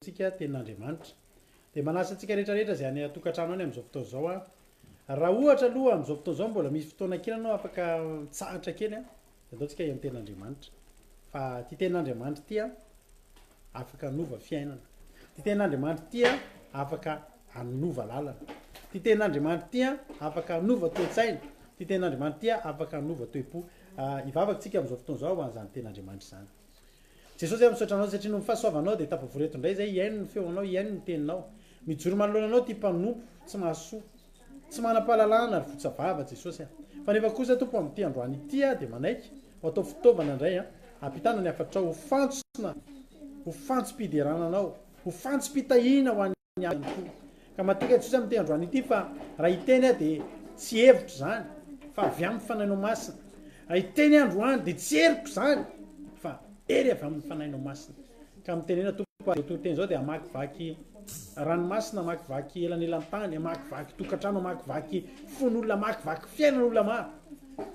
Tsika tenin'Andriamanitra. Dia manasa antsika rehetra rehetra izay any an-tokantrano any amin'izao fotoana izao aho. Raha ohatra aloha amin'izao fotoana izao mbola misy fotoana kely ianao afaka mitsahatra kely an, dia andao tsika hihaino tenin'Andriamanitra. Fa ity tenin'Andriamanitra ity an, afaka hanova fiainana. Ity tenin'Andriamanitra ity an, afaka hanova lalana. Ity tenin'Andriamanitra ity an, afaka hanova toe-tsaina. Ity tenin'Andriamanitra ity an, afaka hanova toe-po. Hivavaka tsika amin'izao fotoana izao ho an'izany tenin'Andriamanitra izany. Jesosy a misaotra anao satria noho ny fahasoavanao dia tafavory eto indray izay hihaino ny feonao hihaino ny teninao. Mijoro manoloana anao ity mpanompo tsy mahasoa, tsy manam-pahalalana ary votsa vava Jesosy a. Fa nefa kosa Tompo amin'ity androany ity aho dia manaiky ho atao fitaovana indray a, hampitana ny hafatrao ho fantsona, ho fantsom-piderana anao, ho fantsom-pitahiana ho an'ny. ihany koa. Ka matoky antsika amin'ity androany ity fa raha hiteny aho dia tsy hevitro izany fa avy amin'ny Fanahinao Masina. Raha hiteny aho androany dia tsy heriko izany fa hery avy amin'ny Fanahinao Masina. Ka mitenena Tompo fa izao toriteny izao dia hamakivaky ranomasina, hamakivaky elanelan-tany, hamakivaky tokantrano, hamakivaky fon'olona, hamakivaky fiainan'olona maro.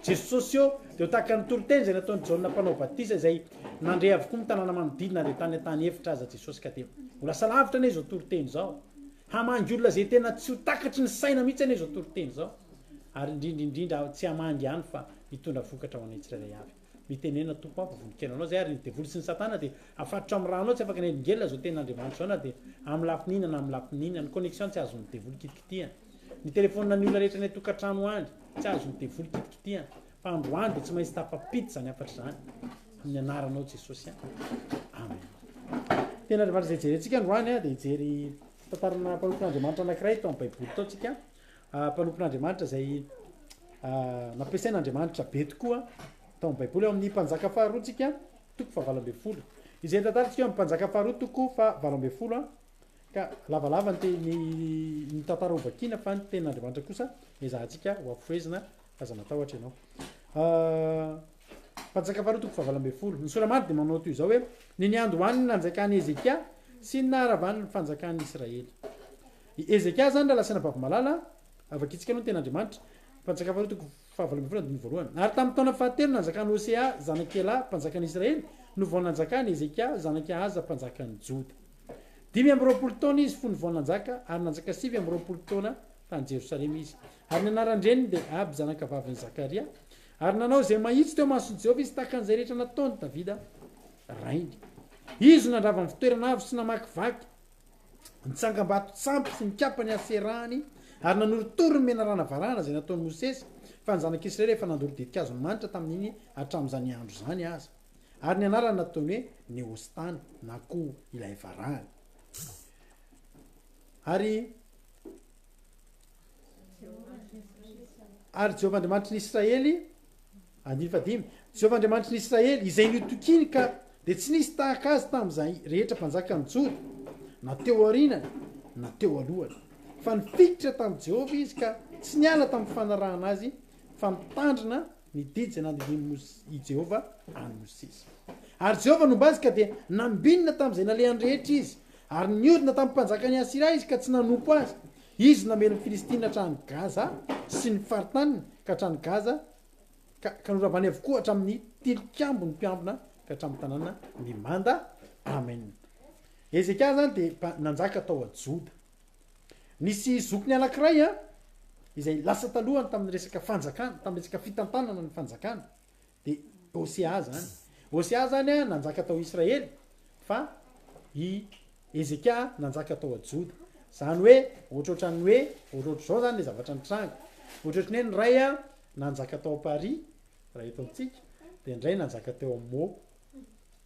Jesosy eo dia ho tahaka ny toriteny izay nataon'i Jaona mpanao batisa izay nandre avokoa ny tanàna manodidina na dia tany an-tany efitra aza Jesosy ka dia ho lasa lavitra anie izao toriteny izao. Hamangy olona izay tena tsy ho takatry ny saina mihitsy anie izao toriteny izao. Ary indrindra indrindra tsy hamangy ihany fa hitondra vokatra ho anay tsirairay avy. Mitenena Tompo aho fa vonon-kena anao izay ary ny devoly sy ny satana dia afatotra amin'ny rànao tsy afaka ny helingelina izao tenin'Andriamanitra izao na dia amin'ny lafiny inona na amin'ny lafiny inona. Ny connexion tsy azon'ny devoly kitikitihana. Ny telephone ny olona rehetra any an-tokantrano any tsy azon'ny devoly kitikitihana fa androany dia tsy maintsy tafapita izany hafatra izany amin'ny anaranao Jesosy a. Amen. Tena Andriamanitra izay jerentsika androany a dia hijery fitantarana mpanompon'Andriamanitra anankiray tao amin'ny Baiboly tao tsika. Ah, mpanompon'Andriamanitra izay ah, nampiasain'Andriamanitra be tokoa tao amin'ny Baiboly ao amin'ny Mpanjaka faharoa tsika toko fahavalo ambin'ny folo. Izay tantarantsika ao amin'ny Mpanjaka faharoa toko fahavalo ambin'ny folo a. Ka lavalava ny teny ny tantara ho vakiana fa ny tenin'Andriamanitra kosa ezahantsika ho afohezina fa aza matahotra ianao. Mpanjaka faharoa toko fahavalo 18. Ny sora-maro dia manao toy izao hoe ny niandohan'ny nanjakan'i Hezekia sy ny naharavany ny fanjakan'ny Israely. I Hezekia zany raha lasaina babo malala, vakintsika aloha ny tenin'Andriamanitra. Mpanjaka faharoa toko fahavalo 18 andininy voalohany. Ary tamin'ny taona fahatelo nanjakan'i Hosea zanak'i Ela mpanjakan'i Israely no vao nanjakan'i Hezekia zanak'i Ahaza mpanjakan'i Joda. 25 taona izy fony vao nanjaka, ary nanjaka 29 taona tany Jerosalema izy. Ary ny anaran-dreniny dia Aby zanakavavin'i Zakaria. Ary nanao izay mahitsy teo imason'i Jehovah izy, tahaka an'izay rehetra nataon'i Davida rainy. Izy no nandrava ny fitoerana avo sy namakivaky ny tsangambato-tsampy sy nikapa ny haserahany, ary nanorotoro ny menarana varahana izay nataon'i Mosesy, fa ny zanak'Israely efa nandoro ditin-kazo manitra tamin'iny hatramin'izany andro izany aza. Ary ny anarany nataony hoe Nehostana, na koa ilay varahana. Ary ary Jehovah Andriamanitry ny Israely, andininy fahadimy, Jehovah Andriamanitry ny Israely, izay nitokiany ka dia tsy nisy tahaka azy tamin'izay rehetra mpanjakan'ny Joda, na teo aorianany na teo alohany. Fa nifikitra tamin'i Jehovah izy ka tsy niala tamin'ny fanarahana azy, fa nitandrina ny didy izay nandidian'i i Jehovah an'i Mosesy. Ary Jehovah nomba azy ka dia nambinina tamin'izay nalehany rehetra izy, ary niodina tamin'ny mpanjakan'i Asyria izy ka tsy nanompo azy. Izy no namely ny Filistina hatrany Gaza sy ny faritaniny ka hatrany Gaza, ka ka noravany avokoa hatramin'ny tilikambon'ny mpiambina ka hatramin'ny tanàna mimanda. Amen. Hezekia zany dia nanjaka tao a Joda. Nisy zokiny anankiray an, izay lasa talohany tamin'ny resaka fanjakana, tamin'ny resaka fitantanana ny fanjakana, dia Hosea zany. Hosea zany an, nanjaka tao Israely, fa i Hezekia nanjaka tao a Joda. Zany hoe, ohatrohatran'ny hoe, ohatrohatr'izao zany le zavatra nitranga. Ohatrohatran'ny hoe ny ray an, nanjaka tao Paris, raha eto amintsika, dia ny ray nanjaka teo a Meaux.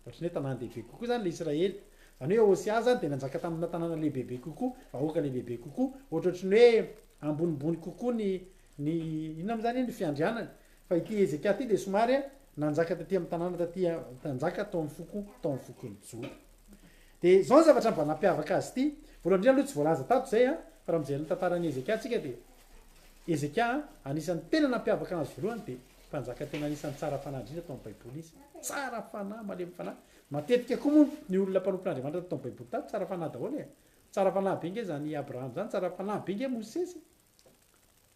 Ohatran'ny hoe tanàn-dehibe kokoa izany ilay Israely. Izany hoe Hosea izany dia nanjaka tamina tanàna lehibebe kokoa, vahoaka lehibebe kokoa, ohatrohatry ny hoe ambonimbony kokoa ny ny inona moa izany ny fiandrianany. Fa ity Hezekia ity dia somary nanjaka taty amin'ny tanàna taty nanjaka tao amin'ny foko tao amin'ny fokon'i Joda. Dia izao ny zavatra mba nampiavaka azy ity. Voalohany indrindra aloha tsy voalaza tato izay an, fa raha mijery ny tantaran'i Hezekia tsika dia Hezekia anisan'ny tena nampiavaka anazy voalohany dia Mpanjaka tena anisan'ny tsara fanahy indrindra tao amin'ny Baiboly izy. Tsara fanahy, malemy fanahy. Matetika koa moa ny olona mpanompon'Andriamanitra tao amin'ny Baiboly tato tsara fanahy daholo e. Tsara fanahy be nge zany Abrahama zany, tsara fanahy be nge Mosesy.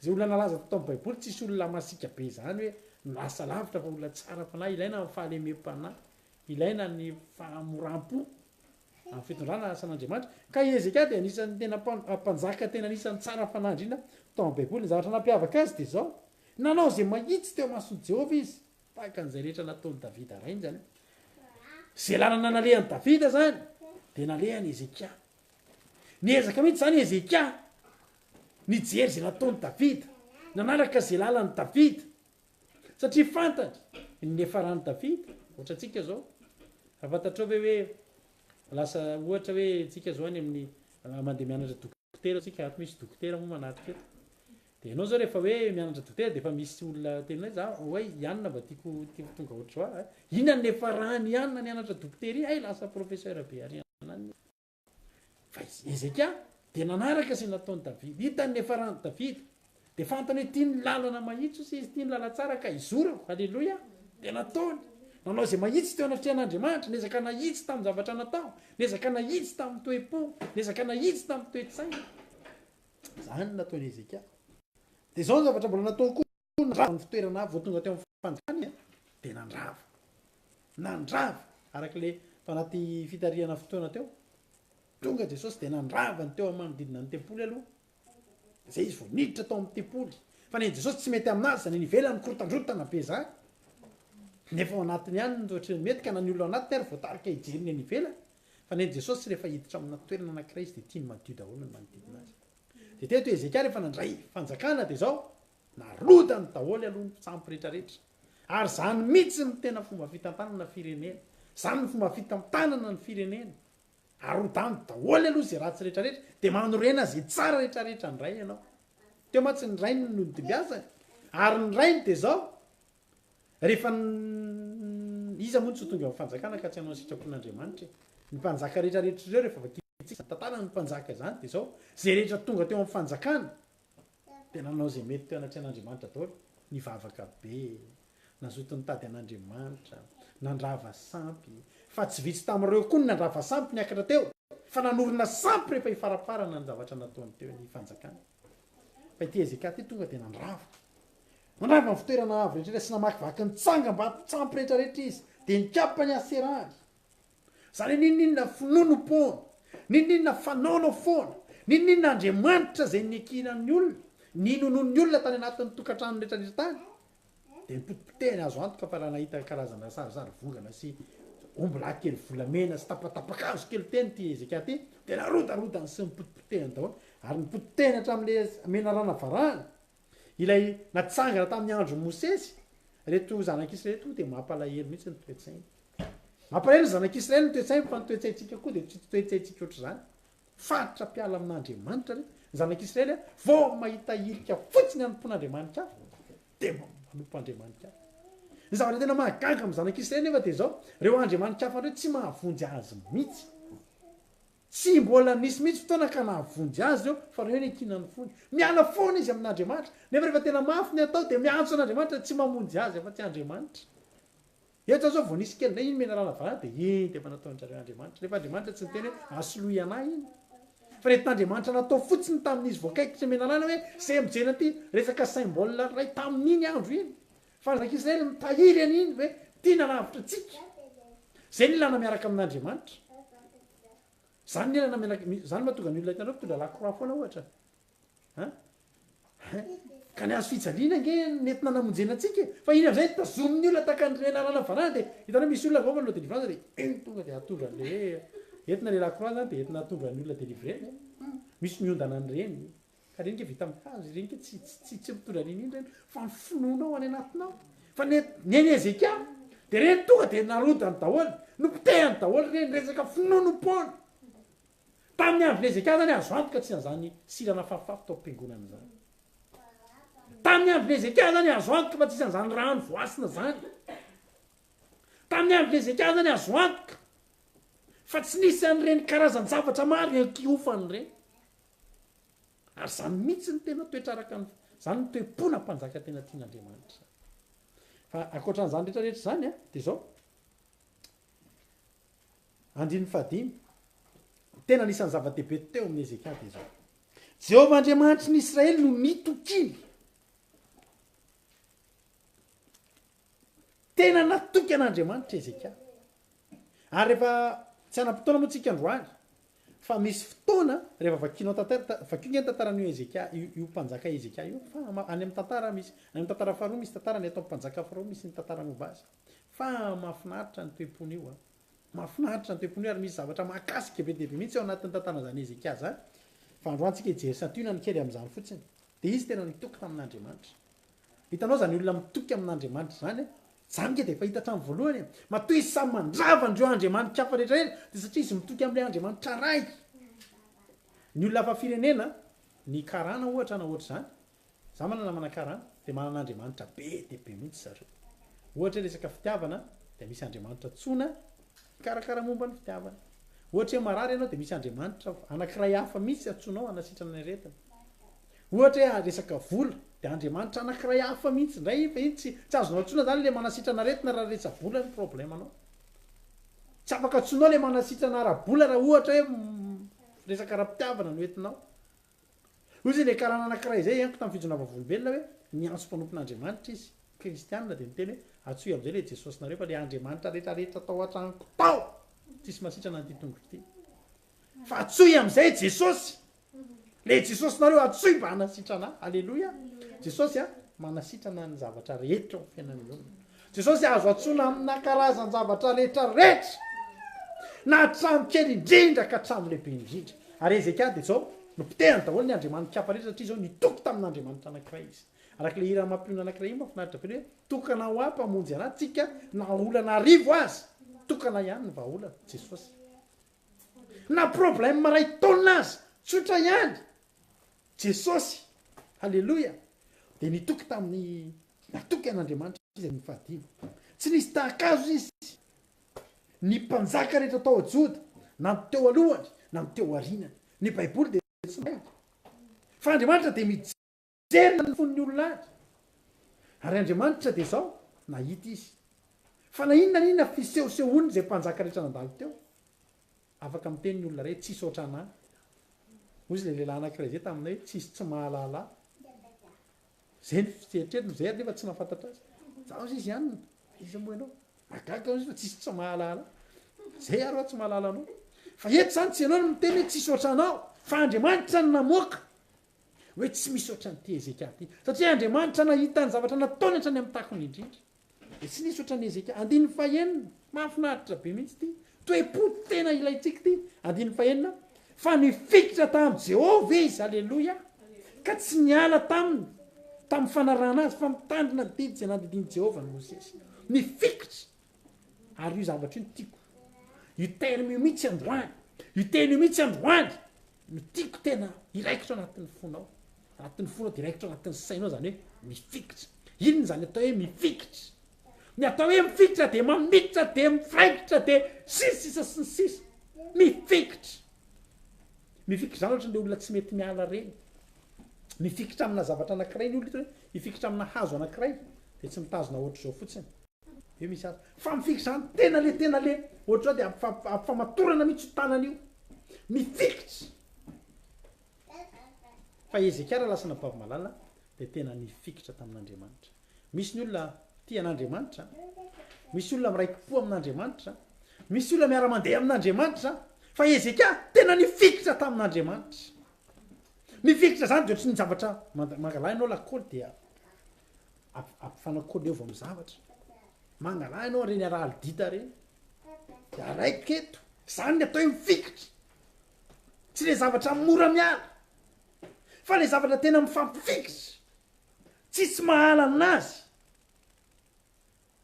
Izay olona nalaza tao amin'ny Baiboly tsisy olona masiaka be zany hoe lasa lavitra fa olona tsara fanahy, ilaina ny fahalemem-panahy, ilaina ny fahamoram-po. Amin'ny fitondrana asan'Andriamanitra. Ka i Hezekia dia anisan'ny tena mpanjaka tena anisan'ny tsara fanahy indrindra tao amin'ny Baiboly. Ny zavatra nampiavaka azy dia izao, nanao izay mahitsy teo imason'i Jehovah izy, tahaka an'izay rehetra nataon'i Davida rainy izany. Izay lalana nalehan'i Davida izany dia nalehan'i Hezekia. Niezaka mihitsy izany Hezekia nijery izay nataon'i Davida, nanaraka izay lalan'i Davida. Satria fantany ny niafaran'i Davida, ohatra antsika zao, raha fantatrao ve hoe lasa ohatra hoe tsika zao any amin'ny mandeha mianatra dokotera tsika, ato misy dokotera moa manatrika eto, de ianao zao rehefa hoe mianatra dokotera de efa misy olona tena hoe za oay i anona mba tiako tiako tonga ohatr'izao ah, inona ny niafarany i anona nianatra dokotera iny, hay lasa professeur be ary anona. Fa i Hezekia dia nanaraka izay nataon'i Davida. Hitany ny niafaran'i Davida, dia fantany hoe ity ny lalana mahitsy hoy izy, ity ny lalantsara ka hizorako. Haleloia! Dia nataony. Nanao izay mahitsy teo anatrehan'Andriamanitra, niezaka nahitsy tamin'ny zavatra natao, niezaka nahitsy tamin'ny toe-po, niezaka nahitsy tamin'ny toe-tsaina. Izany no nataon'i Hezekia. Dia izao ny zavatra mbola nataony koa. Nandrava ny fitoerana avo vao tonga teo amin'ny fanjakany dia nandrava. Nandrava, araka ilay tao anaty fitarihana fotoana teo. Tonga Jesosy dia nandrava ny teo amin'ny manodidina ny tempoly aloha. Izay izy vao niditra tao amin'ny tempoly. Fa ny an'i Jesosy tsy mety aminazy izany any ivelany mikorotandrotana be izany. Nefa ao anatiny ihany no ohatran'ny mety ka na ny olona ao anatiny ary voatarika hijery ny any ivelany. Fa ny an'i Jesosy rehefa hiditra amina toerana anankiray izy dia tiany madio daholo ny manodidina azy. Dia teto Hezekia rehefa nandray fanjakana dia izao, Narodany daholo aloha ny sampy retraretra. Ary zany mitsy no tena fomba fitantanana firenena. Zany no fomba fitantanana ny firenena. Arodano daholo aloha ze ratsy retraretra de manorena ze tsara retraretra ndray ianao. Teo mantsy ny rainy no nodimbiasany. Ary ny rainy de zao, rehefa iza moa no tsy ho tonga eo amin'ny fanjakana ka tsy hanao ny sitrapon'Andriamanitra e. Ny mpanjaka retraretra ireo rehefa vakintsika ny tantaran'ny mpanjaka izany de zao, ze rehetra tonga teo amin'ny fanjakana, Dia nanao izay mety teo anatrehan'Andriamanitra daholo, nivavaka be, nazoto nitady an'Andriamanitra, nandrava sampy, fa tsy vitsy tamin'ireo koa ny nandrava sampy niakatra teo, fa nanorina sampy rehefa hifaraparana ny zavatra nataony teo ny fanjakany. Fa ity Hezekia ity tonga dia nandrava. Nandrava ny fitoerana avo rehetra sy namakivaky ny tsangam-bato-tsampy rehetra rehetra izy, dia nikapa ny Aserahany. Zany hoe n'inon'inona finoanoam-poana, n'inon'inona fanaonao foana, n'inon'inona Andriamanitra izay niankinan'ny olona, ninonoan'ny olona tany anatin'ny tokantrano rehetra rehetra tany, dia nipotipotehiny azo antoka fa raha nahita karazana sarisary vongana sy ombilahy kely volamena sy tapatapakazo kely teny ity Hezekia ity, dia narodarodany sy nipotipotehiny daholo, ary nipotipotehiny hatramin'ilay menarana varahana, ilay natsangana tamin'ny andron'i Mosesy, ireto zanak'Israely ireto moa dia mampalahelo mihitsy ny toe-tsainy. Mampalahelo ny zanak'Israely ny toe-tsainy fa ny toe-tsaintsika koa dia tsy toe-tsaintsika ohatr'izany. Faritra mpiala amin'Andriamanitra re ny zanak'Israely a, vao mahita hirika fotsiny hanompoan'Andriamanitra hafa dia manompo Andriamanitra hafa. Ny zavatra tena mahagaga amin'ny zanak'Israely nefa dia izao, ireo andriamanitra hafa ireo tsy mahavonjy azy mihitsy. Tsy mbola nisy mihitsy fotoana ka nahavonjy azy ireo fa ireo niankinan'ny fony. Miala foana izy amin'Andriamanitra, nefa rehefa tena mafy ny atao dia miantso an'Andriamanitra, tsy mamonjy azy afa-tsy Andriamanitra. Eto zao vao nisy kely ndray iny menarana varahina de iny de efa nataon-dry zareo Andriamanitra nefa Andriamanitra tsy niteny hoe asoloy anah iny fa nentin'Andriamanitra natao fotsiny tamin'izy voakaikitra menarana hoe zay mijery an'ity resaka symbole ray tamin'iny andro iny fa ny zanak'Israely mitahiry an'iny hoe ty nanavotra antsika zay ny ilana miaraka amin'Andriamanitra zany ny ilana miaraka zany mahatonga ny olona hitanareo mpitondra la croix foana ohatra An? Hein? Ka ny hazo fijaliana ange nentina namonjena antsika e! Fa iny amin'izay tazomin'ny olona tahaka ny renarana varahina dia hitanao misy olona vao manao délivrance dia iny tonga dia atondro an'le hoe entina le la croix zany dia entina atondro an'ny olona délivrena e! Misy miondana an'ireny. Ka ireny nge vita amin'ny hazo, ireny nge tsy tsy tsy mitondra n'inon'inona ireny fa ny finoanao any anatinao. Fa ny ny an'i Hezekia dia ireny tonga dia narodany daholo, nopotehany daholo ireny, resaka finoanoam-poana. Tamin'ny andron'i Hezekia izany azo antoka tsy an'izany sira nafafafy tao am-piangonana izany. Tamin'ny andron'i Hezekia izany azo antoka fa tsisy an'izany rano voasina izany. Tamin'ny andron'i Hezekia izany azo antoka fa tsy nisy an'ireny karazan-javatra maro iankiofana ireny. Ary izany mihitsy no tena toetra araka ny, izany no toe-pona mpanjaka tena tian'Andriamanitra. Fa ankoatran'izany rehetra rehetra izany dia izao, Andininy fahadimy, Tena anisan'ny zava-dehibe teo amin'i Hezekia dia izao, Jehovah Andriamanitry ny Israely no nitokiany. Tena natoky an'Andriamanitra Hezekia. Ary rehefa Tsy hanam-potoana moa tsika androany, fa misy fotoana rehefa vakinao tantara, vakio nge ny tantaran'io Hezekia, io, io mpanjaka Hezekia io, fa any amin'ny tantara misy, any amin'ny tantara faharoa misy tantara, ny atao mpanjaka faharoa misy ny tantara momba azy. Fa mahafinaritra ny toe-pon'io an. Mahafinaritra ny toe-pon'io ary misy zavatra mahakasika be dia be mihitsy ao anatin'ny tantaran'izany Hezekia izany. Fa androany tsika hijery santionany kely amin'izany fotsiny. Dia izy tena nitoky tamin'Andriamanitra. Hitanao izany olona mitoky amin'Andriamanitra izany an? Izany nge dia efa hita hatramin'ny voalohany e! Matoa izy samy mandrava an'ireo andriamani-kafa rehetra ireny dia satria izy mitoky amin'ilay Andriamanitra Ray. Ny olona hafa firenena, ny karana ohatra na ohatr'izany, za manana namana karana, dia manana andriamanitra be dia be mihitsy zareo. Ohatra hoe resaka fitiavana dia misy andriamanitra antsoina hikarakara momba ny fitiavana. Ohatra hoe marary ianao dia misy andriamanitra anankiray hafa mihitsy antsoinao hanasitrana ny aretina. Ohatra hoe resaka vola, dia Andriamanitra anankiray hafa mihitsy indray iny fa iny tsy tsy azonao antsoina zany le manasitrana aretina raha resa-bola ny problème-nao. Tsy afaka antsoinao le manasitrana ara-bola raha ohatra hoe resaka ara-pitiavana no entinao. Hoy izy le karana anankiray izay henoko tamin'ny fijoroana vavolombelona hoe niantso mpanompon'Andriamanitra izy, kristianina, dia niteny hoe antsoy amin'izay le Jesosinareo fa le Andriamanitra retraretra tao an-tranoko tao tsisy mahasitrana an'ity tongotro ity. Fa antsoy amin'izay Jesosy. Le Jesosy nareo antsoy mba hanasitrana ahy. Aleloia. Jesosy a, manasitrana ny zavatra rehetra ao fiainan'ny olona. Jesosy azo antsoina amina karazan-javatra rehetra rehetra. Na hatramin'ny kely indrindra ka hatramin'ny lehibe indrindra. Ary Hezekia dia izao, nopotehany daholo ny andriamani-kafa rehetra satria izao nitoky tamin'Andriamanitra anankiray izy. Araka ilay hira mampionona anankiray iny mahafinaritra be ny hoe tokana ho ahy mpamonjy anah tsika na olana arivo aza. Tokana ihany ny vahaolana, Jesosy. Na problème ray taonina aza, tsotra ihany, Jesosy, Haleloia, dia nitoky tamin'ny, natoky an'Andriamanitra izy amin'ny fahadimy. Tsy nisy tahaka azy izy. Ny mpanjaka rehetra tao Joda, na ny teo alohany, na ny teo aorianany. Ny Baiboly dia tsy mahay. Fa Andriamanitra dia mijery. Mijery ny fon'ny olona any. Ary Andriamanitra dia izao, nahita izy. Fa na inona na inona fisehosehoany izay mpanjaka rehetra nandalo teo, afaka miteny ny olona iray, tsisy ohatranà. Hoy izy ilay lehilahy anankiray izay taminay hoe, tsisy tsy mahalala ahy. Izay ny fieritreretiny, izay ary nefa tsy nahafantatra azy. Za hozy izy ihany, iza moa ianao? Mahagaga hozy fa tsisy tsy mahalala ahy. Izay ary aho tsy mahalala anao. Fa eto izany tsy ianao no miteny hoe tsisy ohatranao, fa Andriamanitra no namoaka. Hoe tsy misy ohatran'ity Hezekia ity. Satria Andriamanitra nahita ny zavatra nataony hatrany amin'ny takony indrindra. Dia tsy nisy ohatran'i Hezekia. Andininy fahenina, mahafinaritra be mihitsy ity. Toe-po tena ilaintsika ity. Andininy fahenina, fa nifikitra tamin'i Jehovah izy, aleloia, ka tsy niala taminy, tamin'ny fanarahana azy, fa mitandrina ny didy izay nandidian'i Jehovah an'i Mosesy. Nifikitra. Ary io zavatra io no tiako. Io terme io mihitsy androany. Io teny io mihitsy androany. No tiako tena hiraikitra ao anatin'ny fonao, anatin'ny fonao dia hiraikitra ao anatin'ny sainao izany hoe mifikitra. Inona izany atao hoe mifikitra? Ny atao hoe mifikitra dia mamikitra dia mifraikitra dia sy ny sisa sy ny sisa. Mifikitra. Mifikitra izany ohatran'ilay olona tsy mety miala ireny. Mifikitra amina zavatra anankiray ny olona, ohatra hoe hifikitra amina hazo anankiray dia tsy mitazona ohatr'izao fotsiny. Eo misy hazo. Fa mifikitra izany tena le tena le ohatr'izao dia ampifamatorana mihitsy io tanana io. Mifikitra. Fa Hezekia raha lasa nabavy malala dia tena nifikitra tamin'Andriamanitra. Misy ny olona tia an'Andriamanitra, misy olona miraiki-po amin'Andriamanitra, misy olona miara-mandeha amin'Andriamanitra, fa Hezekia tena nifikitra tamin'Andriamanitra. Mifikitra izany dia ohatry ny zavatra mangalahy ianao lakôly dia ampifanakolevo amin'ny zavatra. Mangalahy ianao ireny arahaldita ireny. Dia araiko eto. Izany ny atao hoe mifikitra. Tsy le zavatra mora miala. Fa le zavatra tena mifampifikitra. Tsisy mahala anazy.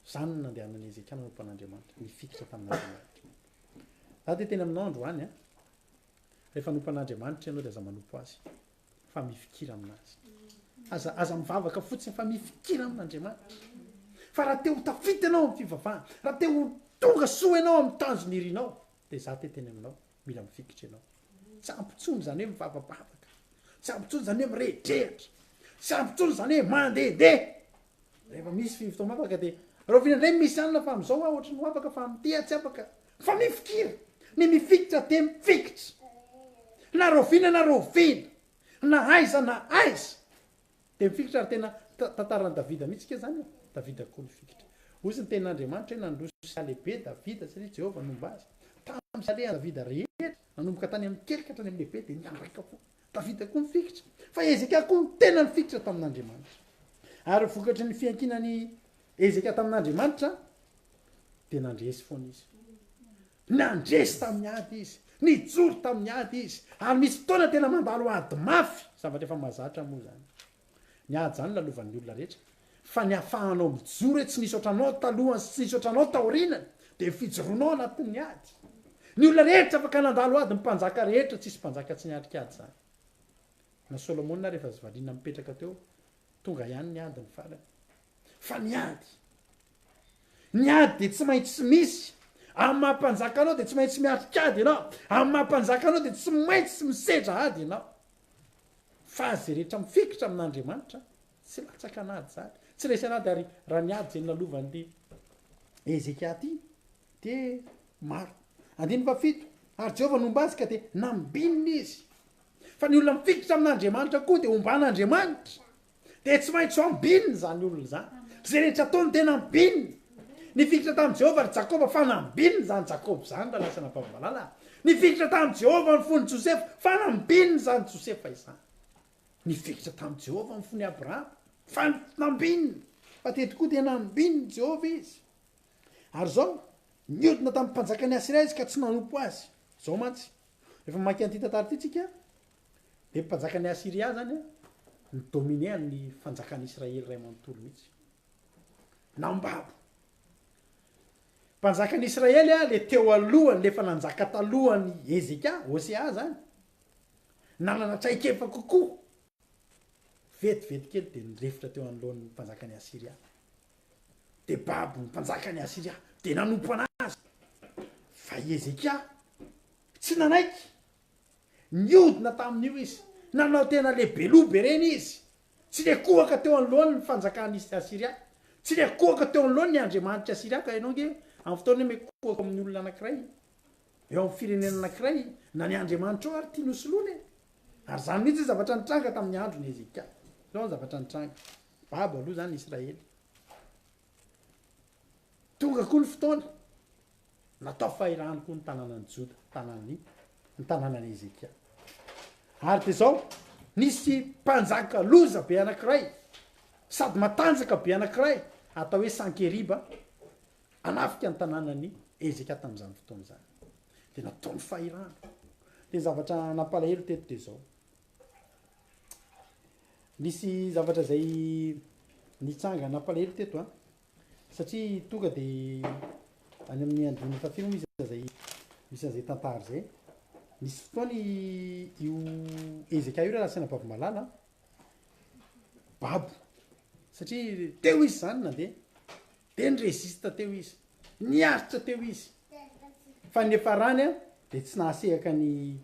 Izany no nandehanan'i Hezekia nanompo an'Andriamanitra. Nifikitra tamin'Andriamanitra. Za dia teny aminao androany an. Rehefa hanompo an'Andriamanitra ianao dia aza manompo azy. Fa mifikira aminazy. Aza aza mivavaka fotsiny fa mifikira amin'Andriamanitra. Fa raha te ho tafita ianao amin'ny fivavahana, raha te ho tonga soa ianao amin'ny tanjona irinao, dia za te teny aminao, mila mifikitra ianao. Tsy ampy intsony izany hoe mivavabavaka. Tsy ampy intsony izany hoe mirehidrehitra. Tsy ampy intsony izany hoe mandehandeha. Rehefa misy fotoam-bavaka dia rahoviana indray misy alina fa amin'izao aho ohatry ny ho afaka fa amin'ity aho tsy afaka. Fa mifikira. Ny mifikitra dia mifikitra. Na rahoviana na rahoviana, na aiza na aiza. Dia mifikitra ary tena tantaran'i Davida mihitsy ke zany e. Davida koa nifikitra. Hoy ny tenin'Andriamanitra hoe nandroso lehibe Davida satria Jehovah nomba azy. Tamin'ny. Tamin'ny alehan'i Davida rehetra, nanomboka tany amin'ny kely ka hatrany amin'ny lehibe, dia niaraka foana. Davida koa nifikitra, fa Hezekia koa no tena nifikitra tamin'Andriamanitra. Ary vokatry ny fiankinan'i Hezekia tamin'Andriamanitra, dia nandresy foana izy. Nandresy tamin'ny ady izy, nijoro tamin'ny ady izy, ary misy fotoana tena mandalo ady mafy, zavatra efa mahazatra moa izany. Ny ady izany lalovan'ny olona rehetra, fa ny ahafahanao mijoro hoe tsy nisy ohatranao talohany sy tsy nisy ohatranao taorianany, dia ny fijoroanao anatin'ny ady. Ny olona rehetra afaka nandalo ady, ny mpanjaka rehetra, tsisy mpanjaka tsy niatrika ady izany. Na Solomona ary efa variana mipetraka teo, tonga ihany ny ady ny farany. Fa ny ady, ny ady dia tsy maintsy misy. Amin'ny maha mpanjaka anao dia tsy maintsy miatrika ady ianao. Amin'ny maha mpanjaka anao dia tsy maintsy misedra ady ianao. Fa izay rehetra mifikitra amin'Andriamanitra, tsy latsaka an'ady izany. Tsy resy an'ady ary raha ny ady izay nolalovan'ity Hezekia ity dia maro. Andininy fahafito, Ary Jehovah nomba azy ka dia nambinina izy. Fa ny olona mifikitra amin'Andriamanitra koa dia omban'Andriamanitra. Dia tsy maintsy ho ambinina izany olona izany. Izay rehetra ataony dia nambinina. Nifikitra tamin'i Jehovah ry Jakoba fa nambinina izany Jakoba izany raha lasa nampahom-balala. Nifikitra tamin'i Jehovah ny fon'i Josefa fa nambinina izany Josefa izany. Nifikitra tamin'i Jehovah ny fon'i Abrahama fa nambinina. Fa teto koa dia nambinin'i Jehovah izy. Ary izao, niodina tamin'ny mpanjakan'i Asyria izy ka tsy nanompo azy. Izao mantsy, rehefa mamaky an'ity tantara ity tsika, dia mpanjakan'i Asyria zany ni-dominer an'ny fanjakan'i Israely iray manontolo mihitsy. Nambabo. Mpanjakan'i Israely a, le teo alohany, le efa nanjaka talohan'i Hezekia, Hosea zany, nanana traikefa kokoa. Vetivety kely dia nirefitra teo anoloan'ny mpanjakan'i Asyria. Dia babo ny mpanjakan'i Asyria, dia nanompo anazy. Fa i Hezekia tsy nanaiky. Niodina tamin'io izy. Nanao tena lehibe loha be ireny izy. Tsy niankohoka teo anoloany ny fanjakan'i Asyria. Tsy niankohoka teo anoloany ny andriamanitr'i Asyria. Ka ianao ange, amin'ny fotoana hoe miankohoka amin'ny olona anankiray, eo amin'ny firenena anankiray, na ny andriamanitrao ary tiany hosoloina e. Ary izany mihitsy ny zavatra nitranga tamin'ny andron'i Hezekia. Izao ny zavatra nitranga. Babo aloha izany Israely. Tonga koa ny fotoana. Natao fahirano koa ny tanànan'i Joda, tanàn'i, ny tanànan'i Hezekia. Ary dia izao, nisy mpanjaka loza be anankiray, sady matanjaka be anankiray, atao hoe Sankeriba, hanafika ny tanànan'i Hezekia tamin'izany fotoana izany. Dia nataony fahirano. Dia ny zavatra nampalahelo teto dia izao. Nisy zavatra izay nitsanga nampalahelo teto an. Satria tonga de any amin'ny andininy fahatelo moa izy zay misy an'izay tantara zay. Nisy fotoana io Hezekia io raha lasa Babo-malala babo satria teo izy zany nandeha de ni-resiste teo izy, niaritra teo izy fa ny niafarany a de tsy nahasehaka ny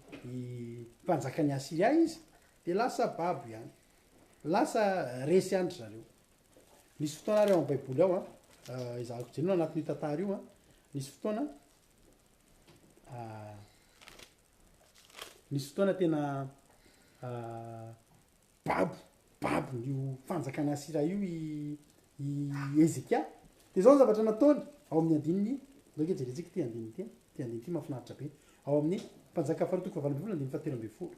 mpanjakan'i Asyria izy de lasa babo ihany, lasa resy ihany ry zareo. Nisy fotoana ary ao amin'ny Baiboly ao an, ezahako jerena ao anatin'io tantara io an, nisy fotoana nisy fotoana tena babo, babo io fanjakana Asyria io i i Hezekia. Dia izao ny zavatra nataony ao amin'ny andininy, ndao ange jerentsika ity andininy ity, ity andininy ity mahafinaritra be. Ao amin'ny Mpanjaka faharoa toko fahavalo ambin'ny folo andininy fahatelo ambin'ny folo.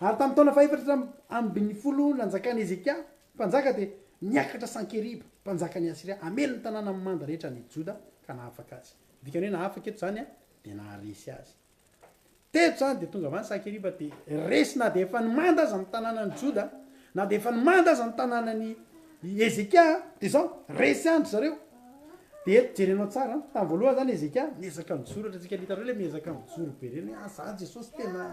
Ary tamin'ny taona fahefatra ambin'ny folo nanjakan'i Hezekia, mpanjaka, dia niakatra Sankeriba, mpanjakan'i Asyria, hamely ny tanàna mimanda rehetra any Joda, ka nahafaka azy. Ny dikan'ny hoe nahafaka eto izany dia naharesy azy. Teto izany dia tonga avy any Sankeriba dia resy na dia efa nimanda aza ny tanànan'i Joda, na dia efa nimanda aza ny tanànan'i Hezekia, dia izao, resy ihany ry zareo. Dia eto jerenao tsara an, tamin'ny voalohany zany Hezekia miezaka mijoro, ohatrantsika hitanareo le miezaka mijoro be reny hoe ah za Jesosy tena,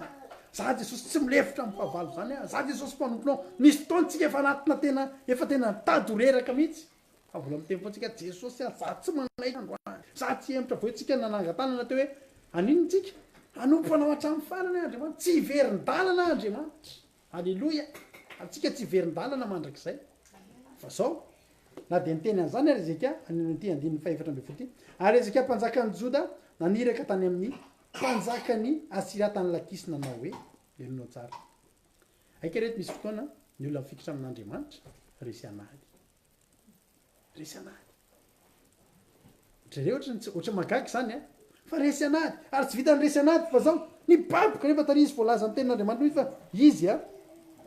za Jesosy tsy milefitra amin'ny fahavalo zany ah, za Jesosy mpanomponao. Misy fotoana tsika efa anatina tena, efa tena mitady ho reraka mihitsy, fa mbola miteny foana tsika Jesosy ah za tsy manaiky androany, za tsy hihemotra, vao tsika nanangan-tanana teo hoe haninona tsika? Hanompo anao hatramin'ny farany aho Andriamanitra, tsy hiverin-dalana aho Andriamanitra. Aleloia! Antsika tsy hiverin-dalana mandrakizay. Fa zao, na dia niteny an'izany ary Hezekia, any amin'ity andininy faha-14 ity, ary Hezekia mpanjakan'i Joda naniraka tany amin'ny mpanjakan'i Asyria tany Lakisy nanao hoe, Henoinao tsara. Aika reto misy fotoana ny olona mifikitra amin'Andriamanitra resy an'ady. Resy an'ady. Jereo ohatran'ny tsy, ohatran'ny mahagaga izany an. Fa resy an'ady, ary tsy vitan'ny resy an'ady fa zao, nibaboka kanefa tary izy voalazan'ny tenin'Andriamanitra mihitsy fa izy a,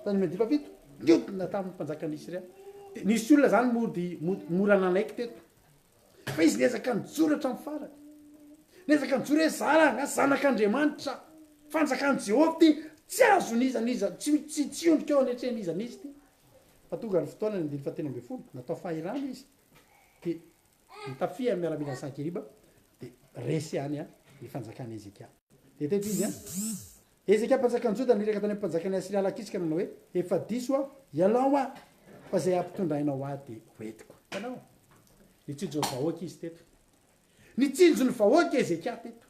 tany amin'ny andiany fahafito, niodina tamin'ny mpanjakan'i Syria. Dia nisy olona zany mody mora nanaiky teto. Fa izy niezaka nijoro hatramin'ny farany. Niezaka nijoro hoe za rangah zanak'Andriamanitra, fanjakan'i Jehovah ity, tsy azon'iza n'iza, tsy tsy tsy hiondrika eo anetrehan'iza n'iza ity. Fa tonga ny fotoana ny andininy fahatelo ambinifolo, natao fahirano izy. Dia nitafihan'ny miaramilan'i Sankeriba, dia resy ihany ny fanjakan'i Hezekia. Dia teto izy an. Hezekia mpanjakan'i Joda niraka tany amin'ny mpanjakan'i Asyria Lakisy ka nanao hoe, Efa diso aho, ialao aho, fa izay hampitondrainao ahy dia hoentiko. Hitanao? Nitsinjo ny vahoaka izy teto. Nitsinjo ny vahoaka Hezekia teto.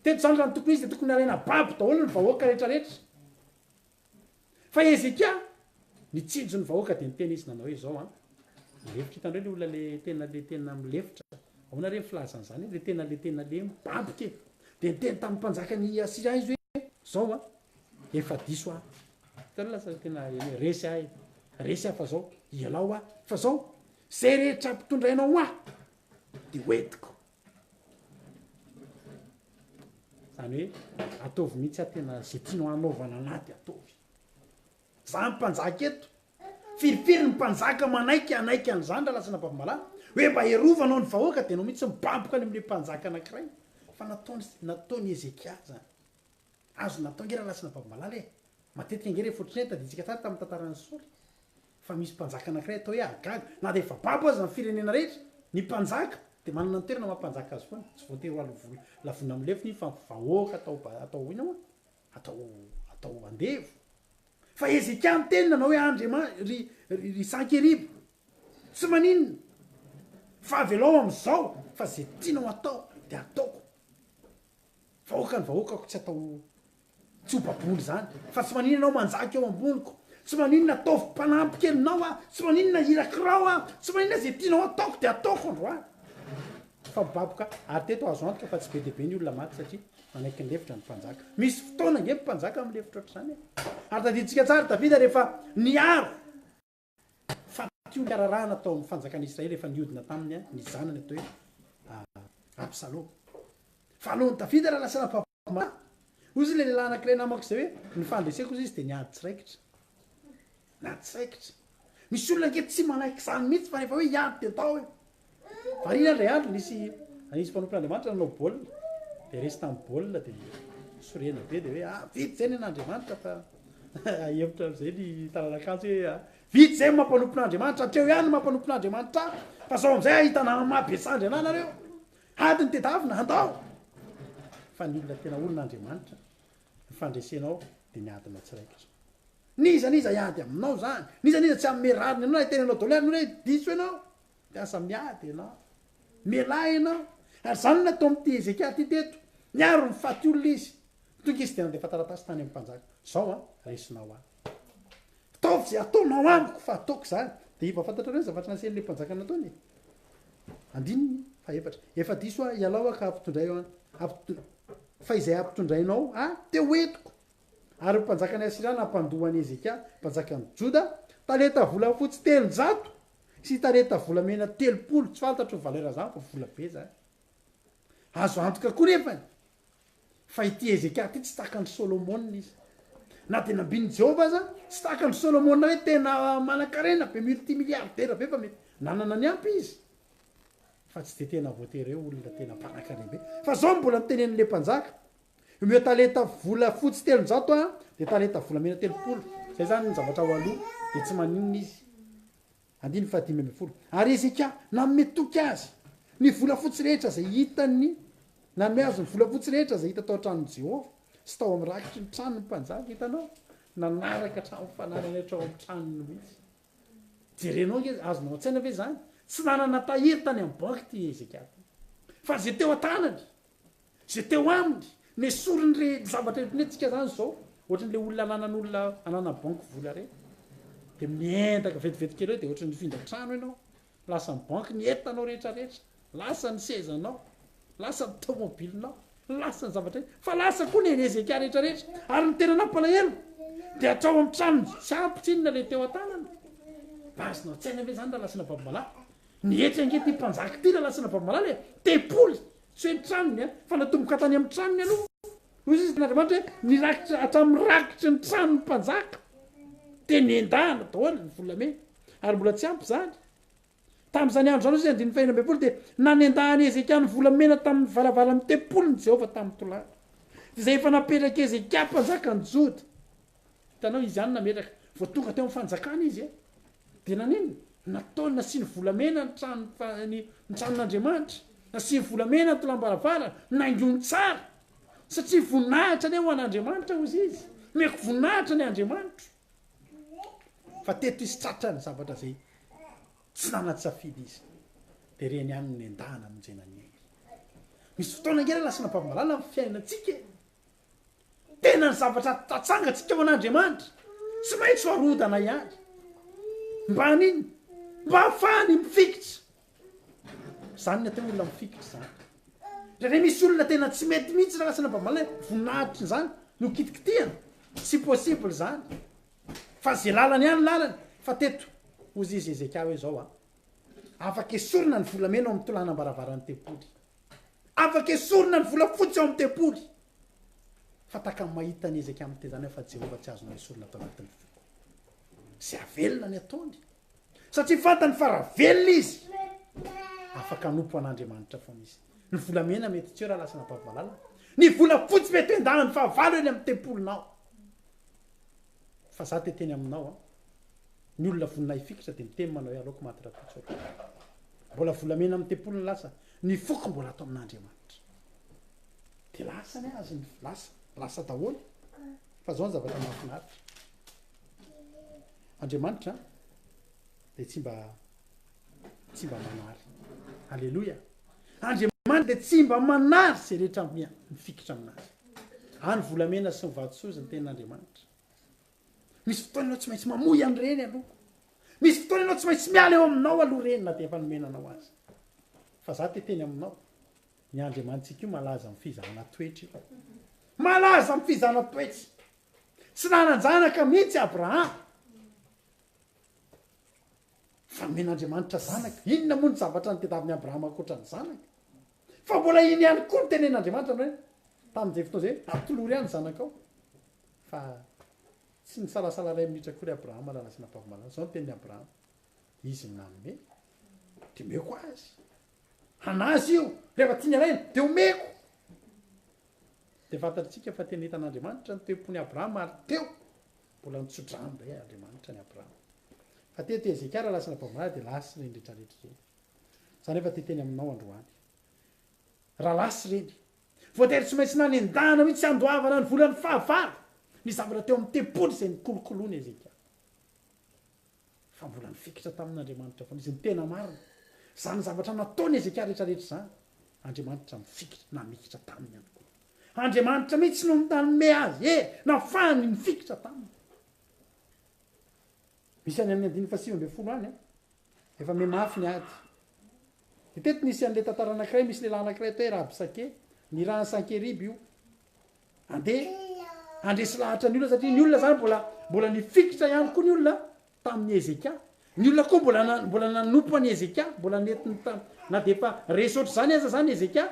Teto izany raha ny tokony izy dia tokony halaina babo daholo ny vahoaka rehetrarehetra. Fa Hezekia nitsinjo ny vahoaka dia niteny izy nanao hoe izao an, milefitra hitanareo le olona le tena le tena milefitra, ahoana re ny filazana izany e, le tena le tena le mibaboka e, dia niteny tamin'ny mpanjakan'i Asyria izy hoe izao an, efa diso aho, hitanareo lasa tena resy aho e, resy aho fa zao, ialao aho, fa zao, zay rehetra ampitondrainao ahy dia hoentiko. Zany hoe ataovy mihitsy aho tena ze tianao hanaovana anah de ataovy. Za ny mpanjaka eto. Firifiry ny mpanjaka manaiky hanaiky an'izany raha lasa nababimalahy. Hoe mba herovanao ny vahoaka de enao mihitsy mibaboka any amle mpanjaka anakiray. Fa nataony nataon'i Hezekia zany. Azo natao nge raha lasa nababimalahy e. Matetika nge rehefa ohatran'izay tadidintsika tsara tamin'ny tantaran'i Saoly. Fa misy mpanjaka anankiray atao hoe Agaga, na dia efa babo aza ny firenena rehetra, ny mpanjaka dia manana ny toerana maha mpanjaka azy foana, tsy voatery ho alovo lavonina amin'ny lefona iny fa vahoaka atao atao inona moa? Atao atao andevo. Fa Hezekia niteny nanao hoe Andriama ry ry Sankeriba, tsy maninona fa avelao amin'izao fa ze tianao atao dia ataoko. Vahoaka ny vahoakako tsy atao Tsy ho baboina izany fa tsy maninona ianao manjaka eo amboniko, tsy maninona ataovy mpanampy kelinao aho, tsy maninona irakirao aho, tsy maninona izay tianao ataoko dia ataoko androany. Fa mibaboka ary teto azo antoka fa tsy be dia be ny olona maty satria manaiky ny lefitra ny mpanjaka. Misy fotoana ange ny mpanjaka milefitra ohatr'izany e. Ary tadidintsika tsara Davida rehefa niaro faty olona ararahana tao amin'ny fanjakan'Israely efa niodina taminy ny zanany atao hoe Absaloma. Fa alohan'i Davida raha lasa nampahibemaso, hoy izy ilay lehilahy anankiray namako izay hoe, ny fandreseko hozy izy dia niady tsy raikitra. Niady tsy raikitra. Misy olona ange tsy manaiky izany mihitsy fa rehefa hoe hiady dia atao hoe. Variana indray andro nisy nisy mpanompon'Andriamanitra nanao baolina dia resy tamin'ny baolina dia sorena be dia hoe ah vita izay ny an'Andriamanitra fa ahemotra amin'izay ny tanan'akanjo hoe ah, vita izay ny mampanompon'Andriamanitra hatreo ihany ny mampanompon'Andriamanitra ahy fa zao amin'izay ahitana maha be sandry anah nareo ady ny tedavina handao fa ny olona tena olon'Andriamanitra ny fandresenao dia ny adinao tsy raikitra n'iza n'iza hiady aminao zany n'iza n'iza tsy hanome rariny anao na hiteny anao daholo ary ny hoe diso ianao Dia aza miady ianao. Mialà ianao. Ary izany no nataon'ity Hezekia ity teto. Niaro ny faty olona izy. Tonga izy dia nandefa taratasy tany amin'ny mpanjaka. Izao an, resinao ahy. Ataovy izay ataonao amiko fa ataoko izany. Dia efa fantatrareo ny zavatra nasain'ilay mpanjaka nataony e? Andininy fahefatra. Efa diso aho, ialao aho ka ampitondraio an, ampito, fa izay ampitondrainao ahy dia ho entiko. Ary ny mpanjakan'i Asyria nampandoa an'i Hezekia, mpanjakan'i Joda, talenta volafotsy 300 Sy talenta volamena 30, tsy fantatro ny valeur zany fa vola be zany. Azo antoka koa nefany fa ity Hezekia ity tsy tahaka an'i Solomona izy. Na dia nambinin'i Jehovah aza, tsy tahaka an'i Solomona hoe tena manankarena be multimilliardaire be fa mety nanana ny ampy izy. Fa tsy dia tena voatery hoe olona tena mpanankarena be. Fa zao no mbola notenenin'ilay mpanjaka, omeo talenta volafotsy 300 aho, dia talenta volamena 30. Zay zany ny zavatra ho aloha, dia tsy maninona izy. Andininy fahadimy ambinifolo. Ary Hezekia nanome toky azy ny volafotsy rehetra izay hitan'ny, nanome azy ny volafotsy rehetra izay hita tao an-tranon'i Jehovah sy tao amin'ny rakitry ny tranon'ny mpanjaka. Hitanao? Nanaraka hatramin'ny fananany hatrao amin'ny tranony mihitsy. Jerenao ange, azonao an-tsaina ve izany? Tsy nanana tahiry tany amin'ny banky ity Hezekia ity. Fa izay teo an-tanany, Izay teo aminy, nesoriny re zavatra eto netsika zany zao, ohatran'le olona ananan'olona ananan'ny banky vola reny, de miendaka vetivety kely eo de ohatran'ny nifindra trano ianao, lasa ny banky ny entanao rehetra rehetra, lasa ny sezanao, lasa ny tomobilinao, lasa ny zavatra rehetra, fa lasa koa ny Hezekia rehetra rehetra, ary ny tena nampalahelo de hatrao amin'ny tranony tsy ampy tsinona le teo an-tanana, mba azonao an-tsaina ve zany raha lasana babimalala? Nihetra ange ty mpanjaka ty raha lasana babimalala e, tempoly! Tsy hoe ny tranony a, fa natomboka tany amin'ny tranony aloha. Hoy izy tenin'Andriamanitra hoe ny rakitra hatramin'ny rakitry ny tranon'ny mpanjaka dia nendahana daholo ny volamena. Ary mbola tsy ampy izany. Tamin'izany andro izany, hoy izy, andininy fahenina ambin'ny folo, dia nanendahan'i Hezekia ny volamena tamin'ny varavaran'ny tempolin'i Jehovah tamin'ny tolàna, izay efa napetrak'i Hezekia mpanjakan'i Joda. Hitanao, izy ihany nametraka. Vao tonga teo amin'ny fanjakana izy, dia naninona? Nataony nasiany volamena ny trano, ny, ny tranon'Andriamanitra. Nasiany volamena ny tolàm-baravarana, naingony tsara. Satria voninahitra anie ho an'Andriamanitra, hoy izy. Omeko voninahitra ny Andriamanitro. Fa teto izy tratra ny zavatra izay tsy nanan-tsafidy izy. Dia ireny ihany no nendahana hamonjena ny ainy. Misy fotoana ange raha lasa nampahamalala ny fiainantsika e. Tena ny zavatra atsangantsika ho an'Andriamanitra tsy maintsy ho arodana ihany. Mba haninona? Mba hahafahany mifikitra. Izany ny atao hoe olona mifikitra izany. Indraindray misy olona tena tsy mety mihitsy raha lasa nampahamalala hoe voninahitra izany no kitikitihana. Tsy possible izany. Fa ze lalany ihany lalany. Fa teto, hozy izy Hezekia hoe izao an, afaka esorina ny volamena ao amin'ny tolanam-baravaran'ny tempoly. Afaka esorina ny volafotsy ao amin'ny tempoly. Fa tahaka ny mahita an'i Hezekia miteny izany aho fa Jehovah tsy azonao esorina ato anatin'ny foko. Izay havelona ny ataony. Satria fantany fa raha velona izy, afaka hanompo an'Andriamanitra foana izy. Ny volamena mety tsy eo raha lasa nababo malala. Ny volafotsy mety ho endahan'ny fahavalo eny amin'ny tempolinao. Fa za te teny aminao an. Ny olona vonona hifikitra dia miteny manao hoe aleoko maty rahampitso aloha. Mbola volamena amin'ny tempoly ny lasa, ny foko mbola ato amin'Andriamanitra. Dia lasa ny azy, lasa, lasa daholo. Fa zao ny zavatra mahafinaritra. Andriamanitra dia tsy mba tsy mba manary. Aleloia. Andriamanitra dia tsy mba manary izay rehetra mifikitra aminazy. Any volamena sy ny vatosoa izy ny tenin'Andriamanitra. Misy fotoana ianao tsy maintsy mamoy an'ireny aloha. Misy fotoana ianao tsy maintsy miala eo aminao aloha ireny na dia efa nomena anao aza. Fa za te teny aminao, ny Andriamanitsika io malaza amin'ny fizahana toetra io. Malaza amin'ny fizahana toetra. Tsy nanan-janaka mihitsy Abrahama. Fa nomen'Andriamanitra zanaka. Inona moa ny zavatra notediavin'i Abrahama ankoatra ny zanaka? Fa mbola iny ihany koa no tenen'Andriamanitra hoe tamin'izay fotoana izay hoe atolory ahy ny zanakao. Fa tsy nisalasala iray minitra akory Abrahama raha nasiana mpavy-malala. Izao no tenin'i Abrahama, Izy no nanome, dia omeko azy. Hanazy io, rehefa tiany alaina, dia omeko. Dia fantatritsika fa tena hitan'Andriamanitra ny toe-pon'i Abrahama ary teo mbola nitso-drano indray Andriamanitra an'i Abrahama. Fa teto i Hezekia raha lasa nabavy dia lasa ireny rehetrarehetra ireny. Za nefa te hiteny aminao androany. Raha lasa ireny, voatery tsy maintsy nanendahana mihitsy handoavana ny volan'ny fahavalo ny zavatra teo amin'ny tempoly izay nikolokoloina Hezekia. Fa mbola nifikitra tamin'Andriamanitra foana izy. Ny tena marina, izany zavatra nataon'i Hezekia rehetrarehetra izany, Andriamanitra mifikitra, namikitra taminy ihany koa. Andriamanitra mihitsy no nanome azy hery, nafahany nifikitra taminy. Misy any amin'ny andininy fahasivy ambin'ny folo any, efa mihamafy ny ady. Dia teto nisy an'ilay tantara anankiray, misy lehilahy anankiray atao hoe Rabsake, nirahan'i Sankeriba io. Andeha handresy lahatra ny olona satria ny olona zany mbola mbola nifikitra ihany koa ny olona tamin'i Hezekia. Ny olona koa mbola na, mbola nanompo an'i Hezekia, mbola nentiny tam, na dia efa resy ohatr'izany aza zany Hezekia,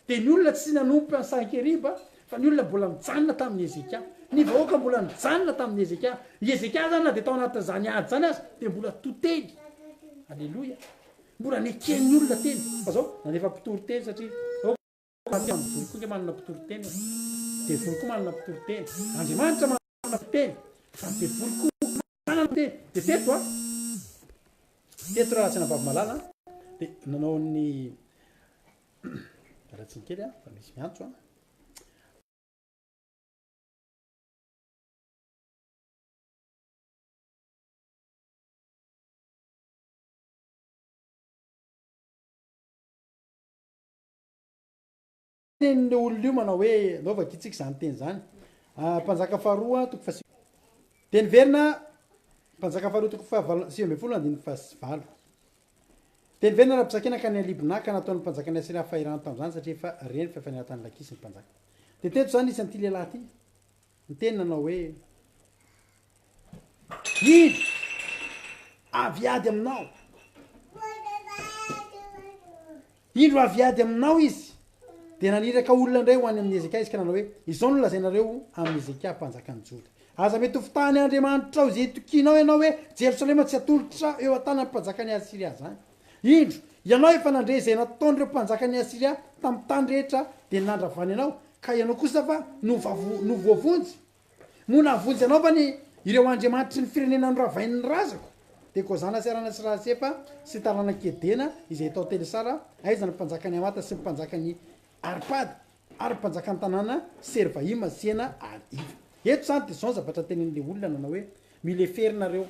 dia ny olona tsy nanompo an'i Sankeriba fa ny olona mbola nijanona tamin'i Hezekia. Ny vahoaka mbola nijanona tamin'i Hezekia. I Hezekia zany na dia tao anatin'izany ady izany aza dia mbola to teny. Aleloia. Mbola neken'ny olona teny. Fa zao, nandefa mpitory teny satria Aty amin'ny voly koa nge manana mpitory teny e. Devoly koa manana mpitory teny. Andriamanitra manana mpitory teny. Fa ny devoly koa manana mpitory teny. Dia teto a, teto raha tsy anabavy malala a, dia nanao ny, miala tsiny kely a, fa misy miantso a. Tenin'ilay olona io manao hoe, andao vakintsika izany teny izany. Ah, Mpanjaka faharoa toko fahasivy. Dia niverina Mpanjaka faharoa toko fahavalo 19 andininy fahasivalo. Dia niverina Rabsake nankany Libna ka nataon'ny mpanjakan'i Asyria fahirano tamin'izany satria efa reny fa efa niala tany Lakisy ny mpanjaka. Dia teto izany nisy an'ity lehilahy ity niteny nanao hoe, Indro, avy hiady aminao. Indro avy hiady aminao izy. Dia naniraka olona indray ho any amin'i Hezekia izy ka nanao hoe, Izao no lazainareo amin'i Hezekia mpanjakan'i Joda, Aza mety ho fitahan'ny Andriamanitrao izay itokianao ianao hoe, Jerosalema tsy hatolotra eo an-tanan'ny mpanjakan'i Asyria izany. Indro, ianao efa nandre izay nataon'ireo mpanjakan'i Asyria tamin'ny tany rehetra dia nandravany anao, ka ianao kosa va no no voavonjy? Moa nahavonjy anao va ny ireo andriamanitry ny firenena noravain'ny razako? Dia Gozana sy Harana sy Rasefa sy taranak'i Edena izay tao Telesara, aiza ny mpanjakan'i Hamata sy ny mpanjakan'i Arpada ary ny mpanjakan'ny tanàna Servaima sy Hena ary Iva. Eto izany dia izao ny zavatra tenenin'ilay olona nanao hoe, Milefery nareo,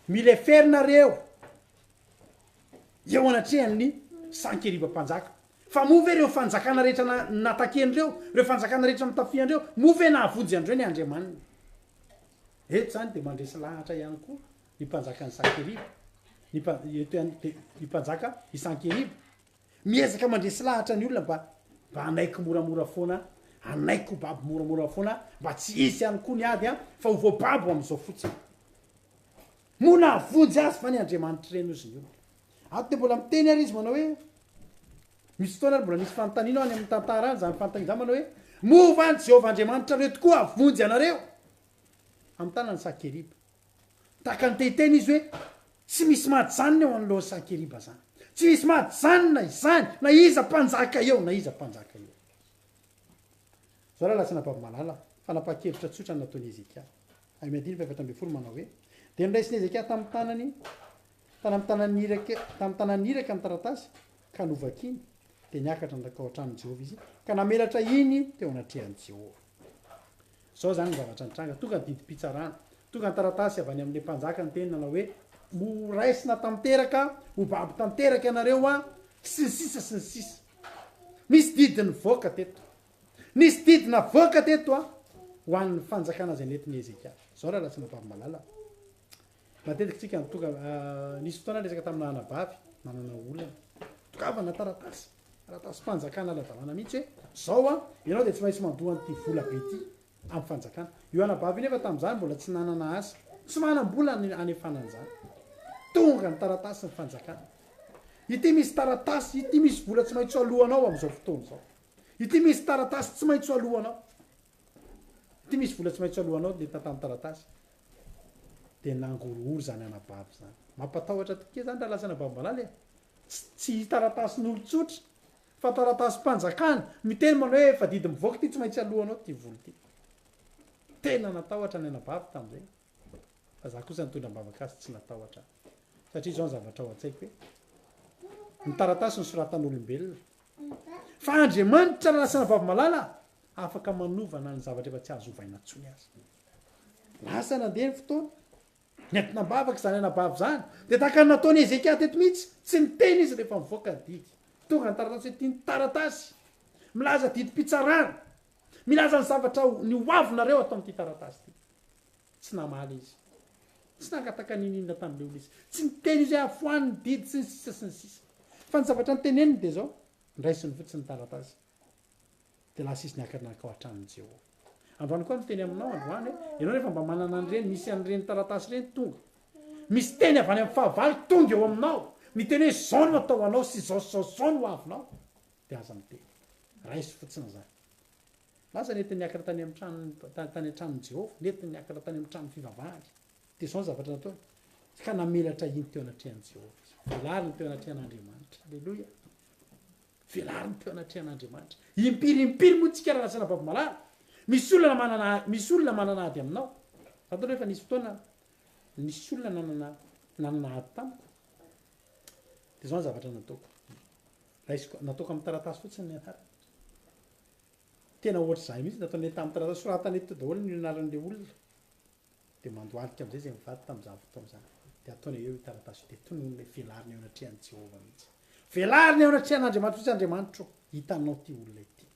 milefery nareo! Eo anatrehan'ny Sankeriba mpanjaka. Fa moa ve ireo fanjakana rehetra nataken'ireo, ireo fanjakana rehetra notafihan'ireo, moa ve nahavonjy an'ireo ny andriamaniny? Eto izany dia mandresy lahatra ihany koa ny mpanjakan'i Sankeriba, ny mpa, eto ihany dia ny mpanjaka i Sankeriba. Miezaka mandresy lahatra ny olona mba mba hanaiky moramora foana, hanaiky ho babo moramora foana, mba tsy hisy ihany koa ny ady an, fa ho voababo amin'izao fotsiny. Moa nahavonjy azy va ny Andriamanitr'ireny hozy ny olona? Ato dia mbola miteny ary izy manao hoe, misy fotoana ary mbola misy fanontaniana any amin'ny tantara any izany fanontaniana izany manao hoe, moa va ny Jehovah Andriamanitrareo tokoa hahavonjy anareo amin'ny tanan'i Sankeriba? Tahaka ny te-hiteny izy hoe, tsy misy mahajanona eo anoloan'i Sankeriba izany. Tsy misy mahajanona izany na iza mpanjaka eo na iza mpanjaka eo. Izao rahalahy sy anabavy malala, fanapahan-kevitra tsotra no nataon'i Hezekia. Amin'ny andininy faha-14 manao hoe, Dia noraisin'i Hezekia tamin'ny tanany, tamin'ny tanan'ny iraka, tamin'ny tanan'ny iraka ny taratasy, ka novakiny, dia niakatra nankao an-tranon'i Jehovah izy, ka namelatra iny teo anatrehan'i Jehovah. Izao izany ny zavatra nitranga, tonga ny didim-pitsarana, tonga ny taratasy avy any amin'ilay mpanjaka niteny nanao hoe, Horaisina tanteraka, ho babo tanteraka ianareo an, sy ny sisa sy ny sisa. Nisy didy nivoaka teto. Nisy didy navoaka teto an, ho an'ny fanjakana izay nentin'i Hezekia. Izao rahalahy sy anabavy malala, matetika tsika no tonga, nisy fotoana niresaka tamina anabavy nanana olana. Tongavana taratasy, taratasim-panjakana ara-dalàna mihitsy hoe, izao an, ianao dia tsy maintsy mandoa an'ity vola be ity amin'ny fanjakana. Io anabavy io nefa tamin'izany mbola tsy nanana asa, tsy manam-bola hanefana an'izany. Tonga ny taratasin'ny fanjakana. Ity misy taratasy, ity misy vola tsy maintsy ho aloanao amin'izao fotoana izao. Ity misy taratasy tsy maintsy ho aloanao. Ity misy vola tsy maintsy ho aloanao le tantany taratasy. Dia nangorohoro izany anabavy izany. Mampatahotra tokoa izany raha lasa anabavy malala e. Tsy tsy taratasin'olon-tsotra fa taratasim-panjakana miteny manao hoe efa didy mivoaka ity tsy maintsy aloanao ity vola ity. Tena natahotra ny anabavy tamin'izay. Fa za kosa nitondra am-bavaka azy tsy natahotra aho. Satria izao ny zavatra ao an-tsaiko hoe, ny taratasy nosoratan'olombelona. Fa Andriamanitra ry Rasana Vavy Malala afaka manova na ny zavatra efa tsy azo ovaina intsony aza. Lasa nandeha ny fotoana, nentina am-bavaka izany anabavy izany, dia tahaka ny nataon'i Hezekia teto mihitsy, tsy niteny izy rehefa nivoaka ny didy. Tonga ny taratasy hoe ity ny taratasy milaza didim-pitsarana, milaza ny zavatra ny ho avinareo ato amin'ity taratasy ity. Tsy namaly izy. Tsy nangataka n'inon'inona tamin'ilay olona izy. Tsy niteny izy hoe afoano ny didy sy ny sisa sy ny sisa. Fa ny zavatra noteneniny dia izao, Raisiny fotsiny ny taratasy. Dia lasa izy niakatra nankao an-tranon'i Jehovah. Androany koa aho miteny aminao androany hoe, ianao rehefa mba manana an'ireny, misy an'ireny taratasy ireny tonga. Misy teny avy any amin'ny fahavalo tonga eo aminao, miteny hoe izao no atao anao sy izao sy izao sy izao no ho avinao. Dia aza miteny. Raiso fotsiny izany. Lasa nentiny niakatra tany amin'ny tranony, tany an-tranon'i Jehovah, nentiny niakatra tany amin'ny trano fivavahany. Dia izao ny zavatra nataony, ka namelatra iny teo anatrehan'i Jehovah izy. Velariny teo anatrehan'Andriamanitra. Aleloia. Velariny teo anatrehan'Andriamanitra. Impiry impiry moa tsika raha lasa babo malala. Misy olona manana, misy olona manana ady aminao. Fantatrao efa nisy fotoana nisy olona nanana nanana ady tamiko. Dia izao ny zavatra nataoko. Raisiko, nataoko amin'ny taratasy fotsiny ny anarany. Tena ohatr'izany mihitsy nataonay tamin'ny taratasy, soratanay teo daholo ny anaran'ilay olona, dia mandohalika amin'izay izay mivady tamin'izany fotoana izany, dia ataonay eo io taratasy io, dia tonononay velarina eo anatrehan'i Jehovah mihitsy. Velarina eo anatrehan'Andriamanitra mihitsy, Andriamanitro, hitanao ity olona ity.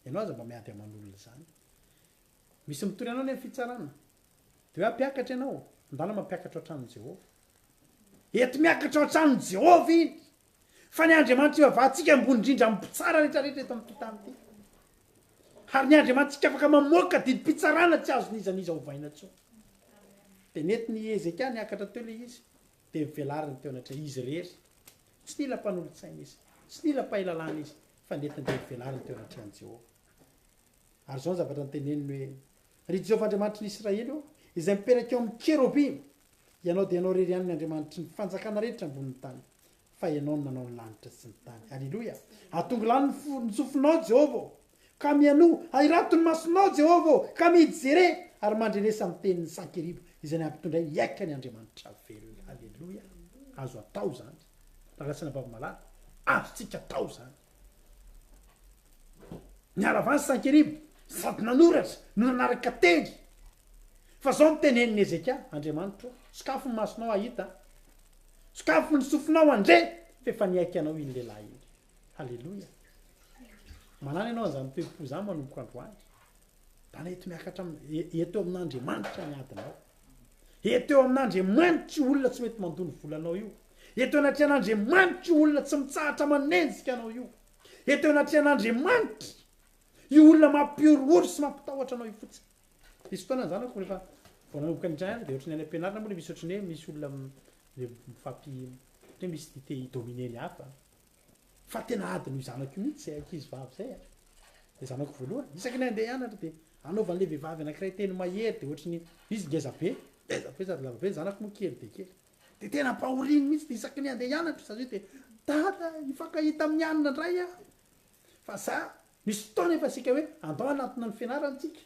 Ianao aza mba miady aman'olona izany. Misy mitory anao any amin'ny fitsarana. Dia hoe hampiakatra ianao, ndana mampiakatra ao an-tranon'i Jehovah. Ety miakatra ao an-tranon'i Jehovah iny. Fa ny Andriamanitra ivavahantsika ambony indrindra amin'ny mpitsara rehetra rehetra eto amin'ity tany ity. Ary ny Andriamanitsika afaka mamoaka didim-pitsarana tsy azon'iza n'iza ovaina intsony. Dia nentin'i Hezekia niakatra teo ilay izy, dia novelariny teo anatreha izy irery. Tsy nila mpanolotsaina izy, tsy nila mpahay lalàna izy. Fa nentin-dry novelariny teo anatrehan'i Jehovah. Ary izao ny zavatra noteneniny hoe, Ry Jehovah Andriamanitry ny Israely ô, izay mipetraka eo amin'ny kerobima, Ianao dia Ianao irery ihany ny Andriamanitry ny fanjakana rehetra ambonin'ny tany, fa Ianao no nanao ny lanitra sy ny tany. Aleloia! Atongilano ny fo, ny sofinao, Jehovah ô, ka mihainoa, ahirato ny masonao, Jehovah ô, ka mijere, ary mandrenesa ny tenin'i Sankeriba, izay nampitondrainy hiaika ny Andriamanitra velona. Aleloia! Azo atao izany. Rahalahy sy anabavy malala, azontsika atao izany. Niara-van'ny Sankeriba, sady nanoratra no nanaraka teny. Fa izao no tenenin'i Hezekia, Andriamanitro, sokafy ny masonao hahita, sokafy ny sofinao handre, fa efa niaiky anao iny lehilahy iny. Haleloia! Manana ianao an'izany toe-po izany manomboka androany. Dana eto miakatra eto amin'Andriamanitra ny adinao. Eto eo amin'Andriamanitra io olona tsy mety mandoa ny volanao io. Eto anatrehan'Andriamanitra io olona tsy mitsahatra manenjika anao io. Eto anatrehan'Andriamanitra io olona mampihorohoro sy mampitahotra anao io fotsiny. Nisy fotoana ny zanako rehefa vao nanomboka niditra nianatra dia ohatran'ny any am-pianarana moa le misy ohatran'ny hoe misy olona le mifampi ohatran'ny hoe misy te hi-dominer ny hafa. Fa tena adin'io zanako io mihitsy zay ankizy vavy zay a. Le zanako voalohany, isaky ny handeha hianatra dia anaovan'le vehivavy anankiray teny mahery dia ohatran'ny izy ngeza be, ngeza be sady lava be, ny zanako moa kely dia kely. Dia tena ampahoriany mihitsy dia isaky ny handeha hianatra zaza io dia dada hifankahita amin'ny anona indray aho. Fa za, misy fotoana efa isika hoe andao hanatona ny fianarana tsika.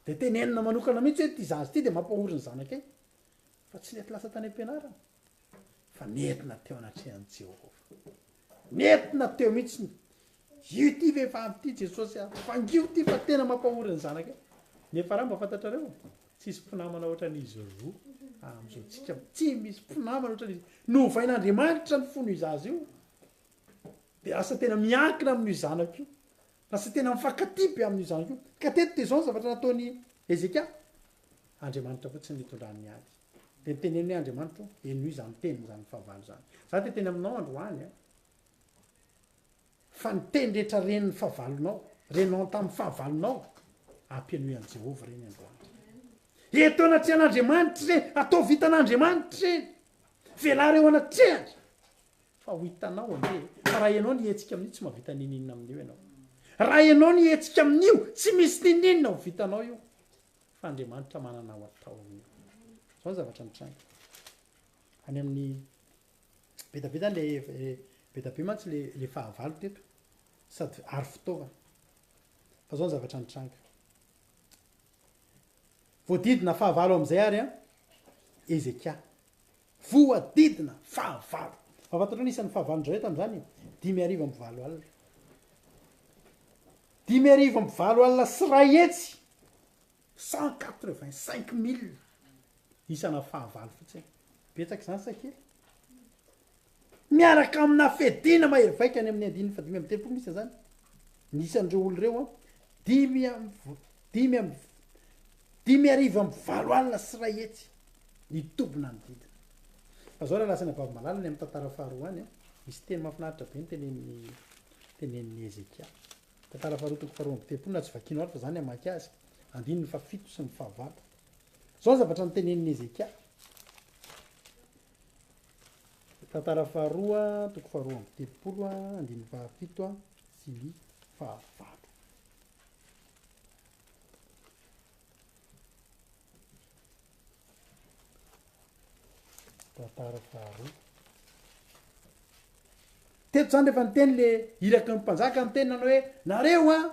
Dia tenenina manokana mihitsy hoe ity zaza ity dia mampahory ny zanakay. Fa tsy nety lasa tany am-pianarana. Fa nentina teo anatrehan'i Jehovah. Nentina teo mihitsy. Io ity vehivavy ity Jesosy a. Vangio ity fa tena mampahory ny zanakay. Nefa raha mba fantatrareo, tsisy mpinamana ohatran'izy roa amin'izao tsika. Tsy misy mpinamana ohatran'izy. Novain'Andriamanitra ny fon'io zaza io. Dia lasa tena miankina amin'io zanako io. Lasa tena mifankatia be amin'io zanako io. Ka teto dia izao ny zavatra nataon'i Hezekia. Andriamanitra fotsiny nitondrany ny ady. Dia niteneno hoe, Andriamanitra ô, henoy izany tenin'izany fahavalo izany. Izaho dia hiteny aminao androany an, fa ny teny rehetra ren'ny fahavalonao, renao tamin'ny fahavalonao, ampihainoy an'i Jehovah ireny androany. Eto anatrehan'Andriamanitra ireny, ataovy hitan'Andriamanitra ireny, velaro eo anatrehany, fa ho hitanao anie e. Fa raha ianao ny hihetsika amin'io, tsy mahavita n'inon'inona amin'io ianao. Raha ianao ny hihetsika amin'io, tsy misy n'inon'inona ho vitanao io. Fa Andriamanitra manana ho atao amin'io. Zao ny zavatra mitranga. Any amin'ny be da be zany le be da be mantsy le le fahavalo teto sady ary fitaovana. Fa zao ny zavatra nitranga. Voadidina fahavalo amin'izay ary an Hezekia. Voadidina fahavalo. Fa fantatrao ny isan'ny fahavalon-dry zareo tamin'izany? 80 85. 85 185 185 mille isana fahavalo fotsiny. Betsaka izany sa kely? Miaraka amina fiadiana mahery vaika any amin'ny andininy faha 35 misy an'izany. Ny isan'ireo olona ireo an, dimy amby dimy amby 185 85 ny toby nanodidina. Fa zao rahalahy sy anabavy malala ny amin'ny tantara faharoa any an, misy teny mahafinaritra be notenenin'i tenenin'i Hezekia. Tantara faharoa toko faharoa amby telopolo na tsy vakianao ary fa za ny hamaky azy, andininy fahafito sy ny fahavalo. Zao ny zavatra notenenin'i Hezekia. Tantara faharoa toko faharoa amby telopolo andininy fahafito sy ny fahavalo. Tantara faharoa. Teto zany rehefa niteny le iraky ny mpanjaka niteny nanao hoe nareo an,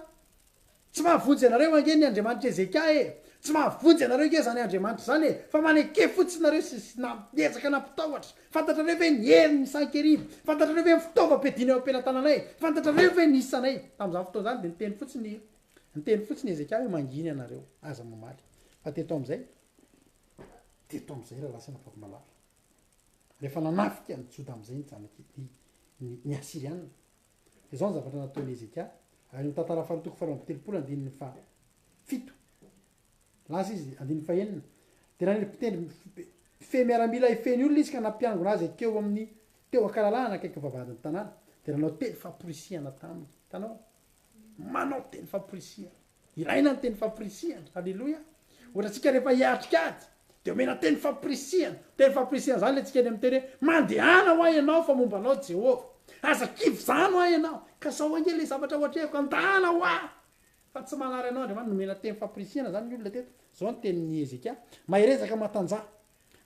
tsy mahavonjy anareo ange ny Andriamanitra Hezekia e, tsy mahavonjy anareo ange zany Andriamanitra zany e, fa maneke fotsiny nareo sy sy niezaka nampitahotra, fantatrareo ve ny herin'ny Sankeriba, fantatrareo ve ny fitaovam-piadiana eo am-pelatananay, fantatrareo ve ny isanay. Tamin'izany fotoana izany dia niteny fotsiny niteny fotsiny Hezekia hoe mangina ianareo, aza mamaly. Fa teto amin'izay, teto amin'izay raha lasa nafakomalala. Rehefa nanafika ny Joda amin'izay ny zanak'i ny, ny, ny Asyriana. Dia izao ny zavatra nataon'i Hezekia, ary ny tantara faharoa toko faharoa amby telopolo andininy fahafito. Lasa izy, andininy fahenina. Dia nanendry mpitendry mpifehy miaramila hifehy ny olona izy ka nampiangona azy hankeo amin'ny teo an-kalalahana akaikin'ny vavahadin'ny tanàna. Dia nanao teny famporisihana taminy. Hitanao? Manao teny famporisihana. Ilaina ny teny famporisihana. Aleloia. Ohatra antsika rehefa hiatrika ady, dia omena teny famporisihana. Teny famporisihana izany ilay tsika eny amin'ny teny hoe, mandehana hoa ianao fa momba anao Jehovah. Aza kivy izany hoa ianao, ka zao ange le zavatra ho atrehiko, andana hoa! Fa tsy manary anao Andriamanitra, nomena teny fampirisihana izany ny olona teto. Izao ny tenin'i Hezekia, Mahereza ka matanjaha.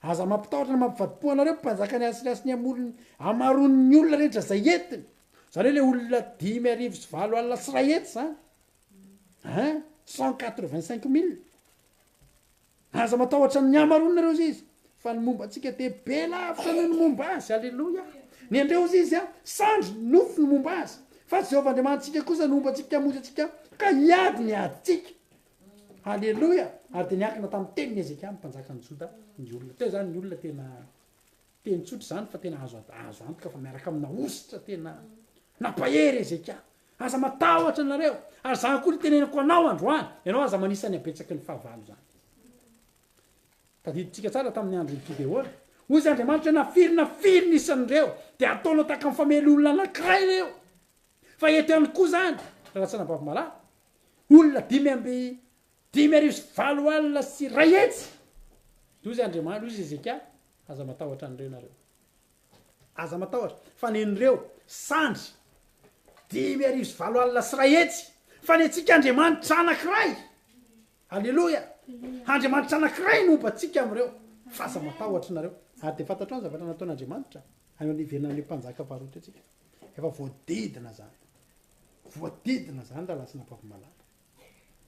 Aza mampitahotra na mampivadi-po anareo mpanjakan'i Asyria sy ny hamolony hamaroan'ny olona rehetra izay entiny. Izany hoe ilay olona 185 100 izany. Hein? 185 000. Aza matahotra ny hamaroanareo hozy izy, fa ny momba antsika dia be lavitra noho ny momba azy. Aleloia! Ny an'ireo hozy izy, sandry, nofo no momba azy, fa Jehovah Andriamanitsika kosa no homba antsika hamonjy antsika ka hiady ny adintsika. Aleloia! Ary dia niankina tamin'ny tenin'i Hezekia ny mpanjakan'i Joda ny olona. Teo izany ny olona tena teny tsotra izany fa tena azo azo antoka fa miaraka amina hosotra tena nampahery Hezekia. Aza matahotra nareo, ary izany koa no teneniko anao androany, ianao aza manisa ny habetsaky ny fahavalo izany. Tadidintsika tsara tamin'ny andron'i Gideona. Hoy izy Andriamanitra hoe na firy na firy ny isan'ireo, dia ataonao tahaka ny famely olona anankiray ireo. Fa eto ihany koa izany, Ralatsanabavy malala, olona 185 185. Dia hoy izy Andriamanitra, hoy izy Hezekia, aza matahotra an'ireo nareo. Aza matahotra, fa nen'ireo sandry 185 185, fa ny antsika Andriamanitra anankiray. Aleloia! Andriamanitra anankiray no homba antsika amin'ireo, fa aza matahotra nareo. Ary dia fantatrao ny zavatra nataon'Andriamanitra, any hiverina amin'ilay mpanjaka faharoa teo tsika. Efa voadidina zany. Voadidina zany rahalahy sy anabavy malala.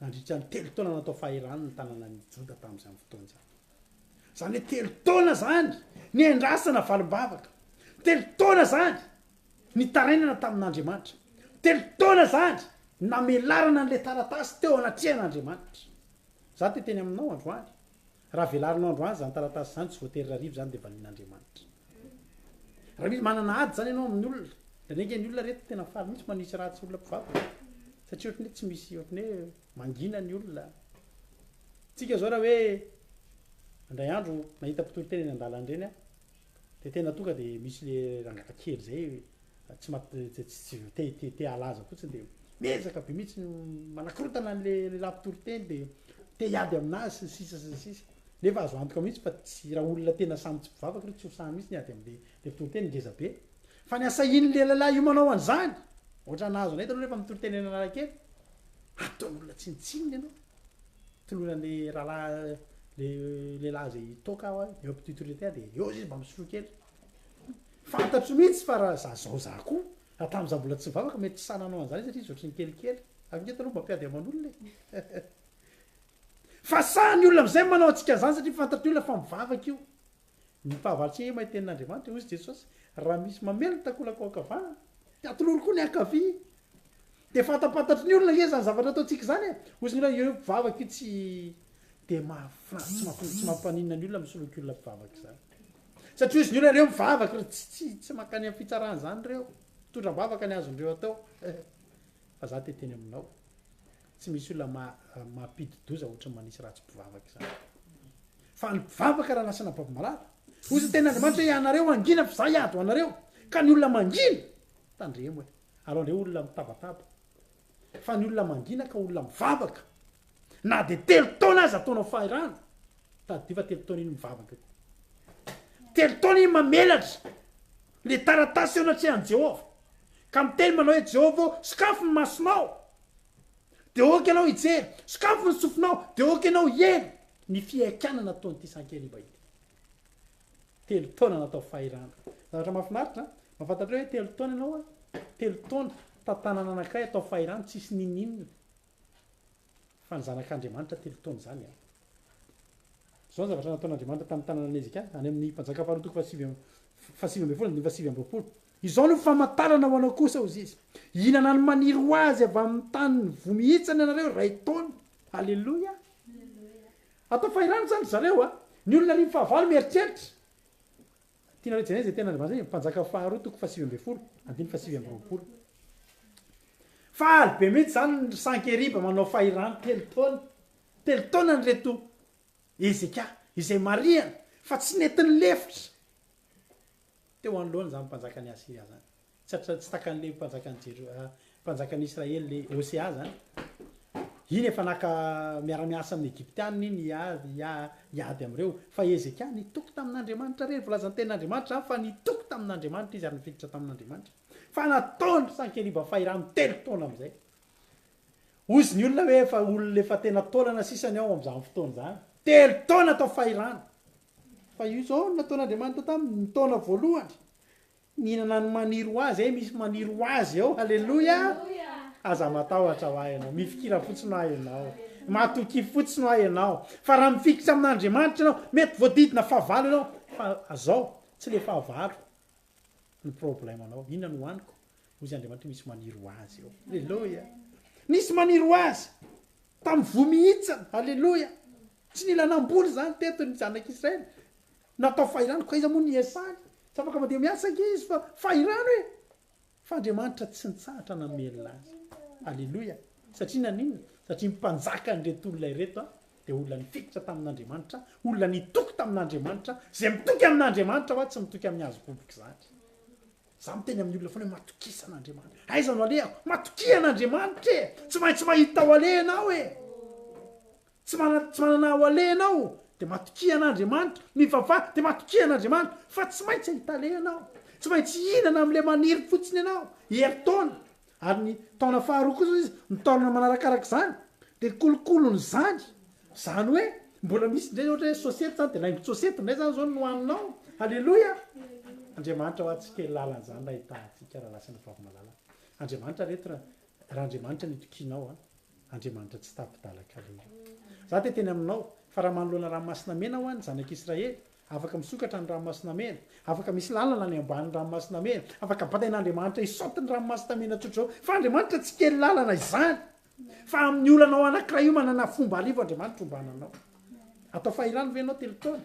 Nandritra ny telo taona natao fahirano ny tanànan'i Joda tamin'izany fotoana izany. Izany hoe telo taona izany niandrasana valim-bavaka. Telo taona izany nitarainana tamin'Andriamanitra. Telo taona izany namelarana an'ilay taratasy teo anatrehan'Andriamanitra. Izaho te hiteny aminao androany, raha velarinao androany izany taratasy izany, tsy voatery rariva izany dia valian'Andriamanitra. Raha misy manana ady zany ianao amin'ny olona, indraindray ange ny olona reto tena faly mihitsy manisy ratsy olona mpivavaka satria ohatran'ny hoe tsy misy ohatran'ny hoe mangina ny olona. Tsika zao raha hoe indray andro nahita mpitory teny eny an-dalana ireny aho, de tena tonga de misy le rangahy kely zay tsy mat- tsy tsy te te te halaza fotsiny de miezaka be mihitsy manakorontana an'le lehilahy mpitory teny de te hiady aminazy sy ny sisa sy ny sisa. Nefa azo antoka mihitsy fa tsy raha olona tena samy tsy mpivavaka ireo tsy ho sahy mihitsy ny hiady amle le mpitory teny ngeza be. Fa ny asahian'le lehilahy io manao an'izany, ohatran'ny nahazo anay taloha rehefa mitory teny eny Analakely, ataon'olona tsinontsinona ianao. Toloran'le rahalahy le lehilahy zay toaka aho eo am-pitotoriana teny de eo izy mba misotro kely. Fantatro mihitsy fa raha za zao za koa, raha tamin'izaho mbola tsy nivavaka mety tsy sahy nanao an'izany izy satria izy ohatran'ny kelikely. Avy nge taloha mba mpiady aman'olona e. Fa sahy ny olona amin'izay manao antsika an'izany satria fantatry ny olona fa mivavaka io. Ny fahavalontsika io mahay tenin'Andriamanitra, hoy Jesosy, raha misy mamely ny takolaka ao ankavanana, dia atolory koa ny ankavia. Dia fantapantatry ny olona ange izany zavatra ataontsika izany e. Hoy ny olona, io mpivavaka io tsy dia mahafa- tsy mamp- tsy mampaninona ny olona misoloky olona mpivavaka izany. Satria hoy ny olona, ireo mivavaka, ireo tsy, tsy, tsy mankany amin'ny fitsarana izany ireo. Mitondra am-bavaka ny azon'ireo atao. Fa za te hiteny aminao, tsy misy olona mampidi-doza ohatry ny manisy ratsy mpivavaka izany. Fa ny mpivavaka raha lasa nababo malala, hoy ny tenin'Andriamanitra hoe ianareo hangina fa za hiady ho anareo. Ka ny olona mangina, tandremo e, alao ndray olona mitabataba. Fa ny olona mangina ka olona mivavaka, na dia telo taona aza ataonao fahirano, tadidio fa telo taona iny mivavaka koa. Telo taona iny mamelatra le taratasy eo anatrehan'i Jehovah. Ka miteny manao hoe, Jehovah ô, sokafy ny masonao, dia aoka ianao hijery, sokafy ny sofinao, dia aoka ianao hihaino ny fihaikana nataon'ity Sankeriba ity. Telo taona natao fahirano. Zavatra mahafinaritra an! Mahafantatra hoe telo taona ianao an, telo taona tantanana anankiray atao fahirano, tsisy n'inon'inona. Fa ny Zanak'Andriamanitra telo taona izany an! Izao ny zavatra nataon'Andriamanitra tamin'ny tanànan'i Hezekia, any amin'ny Mpanjaka faharoa toko fahasivy 19 andininy fahasivy amby roapolo. Izao no famantarana ho anao kosa, hozy izy, Hihinana ny maniry ho azy avy amin'ny tanin'ny voa mihitsy ianareo iray taona. Aleloia! Atao fahirano izany ry zareo a! Ny olona arivo fahavalo mieritreritra. Tianareo jerena izay tenin'Andriamanitra izay? Mpanjaka faharoa toko fahasivy ambin'ny folo, andininy fahasivy amby roapolo. Faly be mihitsy izany ry Sankeriba manao fahirano telo taona. Telo taona ny reto Hezekia, izay marihana fa tsy nety nilefitra teo anoloany izany mpanjakan'i Asyria izany. Tsy atra, tsy takan'ilay mpanjakan'i Jero, mpanjakan'i Israely, ilay Hosea izany. Iny efa naka miara-miasa amin'ny Egyptianina iny hiady, hiady amin'ireo. Fa Hezekia nitoky tamin'Andriamanitra irery. Voalazan'ny tenin'Andriamanitra izany fa nitoky tamin'Andriamanitra izy ary nifikitra tamin'Andriamanitra. Fa nataony Sankeriba fahirano telo taona amin'izay. Hozy ny olona hoe efa olona efa tena taolana sisa ny ao amin'izany fotoana izany. Telo taona atao fahirano. Fa io izao no nataon'Andriamanitra taminy, ny taona voalohany. Mihinana ny maniry ho azy eh, misy maniry ho azy eo, haleloia! Aza matahotra hoa ianao, mifikira fotsiny hoa ianao, matokia fotsiny hoa ianao, fa raha mifikitra amin'Andriamanitra ianao, mety voadidina fahavalo ianao, fa zao, tsy le fahavalo no problème anao, inona no hohaniko? Hozy Andriamanitra misy maniry ho azy eo, haleloia! Nisy maniry ho azy, tamin'ny voa mihitsiny, haleloia! Tsy nila namboly izany teto ny zanak'Israely, Natao fahirano ka iza moa ny iasany? Tsy afaka mandeha miasa ange izy fa fahirano e! Fa Andriamanitra tsy nitsahatra namelona azy. Aleloia! Satria naninona? Satria ny mpanjakan'ireto olona ireto dia olona nifikitra tamin'Andriamanitra, olona nitoky tamin'Andriamanitra, izay mitoky amin'Andriamanitra hoa tsy mitoky amin'ny hazo boboka izany. Za miteny amin'ny olona foana hoe matokisa an'Andriamanitra. Aiza no alehako? Matokia an'Andriamanitra e! Tsy maintsy mahita ho aleha ianao e! Tsy manana tsy manana ho aleha ianao dia matokia an'Andriamanitra, mivavaha dia matokia an'Andriamanitra fa tsy maintsy hahita aleha ianao. Tsy maintsy hihinana amin'ilay maniry fotsiny ianao, herintaona. Ary ny taona faharoa kosa izy, ny taona manarakaraka izany dia kolokolon'izany. Izany hoe mbola misy indray ohatra hoe sosety izany dia laingon-tsosety indray izany izao no hohaninao. Aleloia! Andriamanitra hoa tsy kely lalana izany raha hitahantsika rahalahy sy anabavy malala. Andriamanitra reto raha raha Andriamanitra no itokianao an. Andriamanitra tsy tapi-dalan-kaleha. Za te teny aminao, fa raha manoloana ranomasina mena hoa ny zanak'Israely, afaka misokatra ny ranomasina mena, afaka misy lalana any ambanin'ny ranomasina mena, afaka batain'Andriamanitra hisaoty ny ranomasina mena tsotra izao, fa Andriamanitra tsy kely lalana izany, fa amin'ny olanao anankiray io manana fomba arivo Andriamanitra hombana anao. Atao fahirano ve ianao telo taona?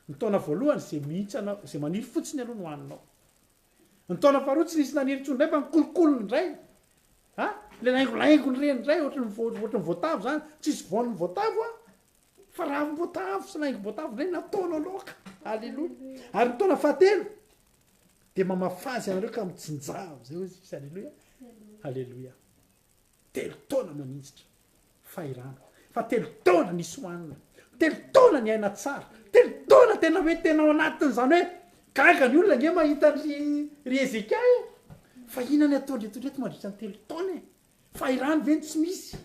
Ny taona voalohany izay mihitsy anao, izay maniry fotsiny aloha no haninao. Ny taona faharoa tsy nisy naniry intsony indray fa nikolokolony indray. Ha? Le laingolaingony ireny indray ohatry ny ohatry ny voatavo zany, tsisy voan'ny voatavo an! Fa ravim-boatavo sy laingom-boatavo indray nataonao laoka. Aleloia. Ary ny taona fahatelo dia mamafazy ianareo ka mitsinjaha am'izay hoy izy. Aleloia. Aleloia. Telo taona maninjitra fahirano fa telo taona nisy hohanina, telo taona niaina tsara, telo taona tena hoe tena ao anatin'izany hoe gaga ny olona ange mahita an-dry ry Hezekia e! Fa inona ny ataon-dreto reto mandritra ny telo taona e? Fahirano ve no tsy misy?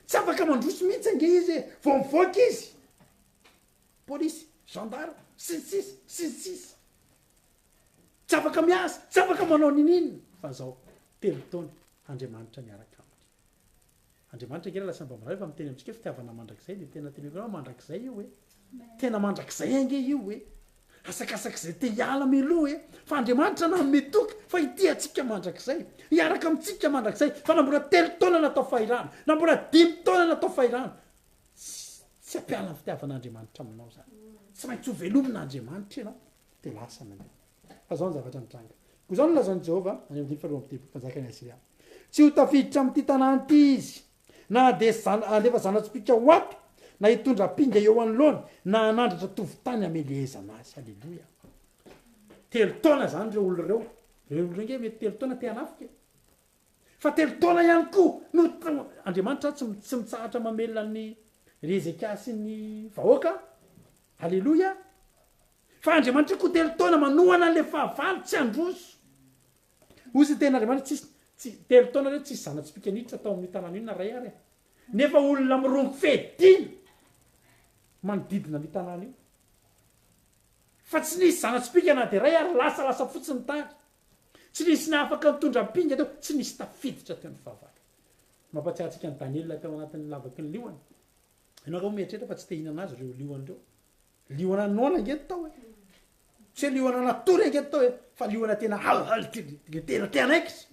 Tsy afaka mandroso mihitsy ange izy e! Vao mivoaka izy, polisy, gendarme, sy ny sisa, sy ny sisa. Tsy afaka miasa, tsy afaka manao niniana fa zao, telo taona Andriamanitra miaraka aminy. Andriamanitra ange raha lasa mba miray fa miteny amintsika hoe fitiavana mandrakizay dia tena teneniko anao mandrakizay io e. Tena mandrakizay ange io e. Asakasak'izay te hiala mialoha e. Fa Andriamanitra nanome toky fa hitia antsika mandrakizay. Hiaraka amintsika mandrakizay. Fa na mbola telo taona natao fahirano, na mbola dimy taona natao fahirano, tsy tsy hampiala ny fitiavan'Andriamanitra aminao zany. Tsy maintsy ho velomin'Andriamanitra ianao. Dia lasa nandeha. Fa izao ny zavatra nitranga. Koa izao no lazain'i Jehovah, any amin'ny 32, mpanjakan'i Asyria, Tsy ho tafiditra amin'ity tanàna ity izy, na handeha zana, handefa zana-tsipìka ho ato, na hitondra ampinga eo anoloany, na hanandratra tovon-tany hamelezana azy. Haleloia! Telo taona izany ireo olona ireo. Ireo olona ireo ange mety telo taona te hanafika e. Fa telo taona ihany koa no Andriamanitra tsy, tsy mitsahatra mamelona an'i ry Hezekia sy ny vahoaka. Haleloia! Fa Andriamanitra koa telo taona manohana an'ilay fahavalo tsy handroso. Hoy izy ny tenin'Andriamanitra, tsisy, tsy, telo taona ireo tsisy zana-tsipìka niditra tao amin'io tanàna io na iray ary e. Nefa olona mirongo fiadiana manodidina an'io tanàna io. Fa tsy nisy zana-tsipìka na dia iray ary lasalasa fotsiny ny tany. Tsy nisy nahafaka nitondra ampinga teo, tsy nisy tafiditra teo ny fahavalo. Mampahatsiahy antsika an'i Daniela tao anatin'ny lavaky ny liona. Ianao angamba mieritreritra fa tsy te hihinana azy ireo liona ireo. Liona noana ange ny tao e. Tsy hoe liona natory ange ny tao e, fa liona tena le tena te hanaikitra.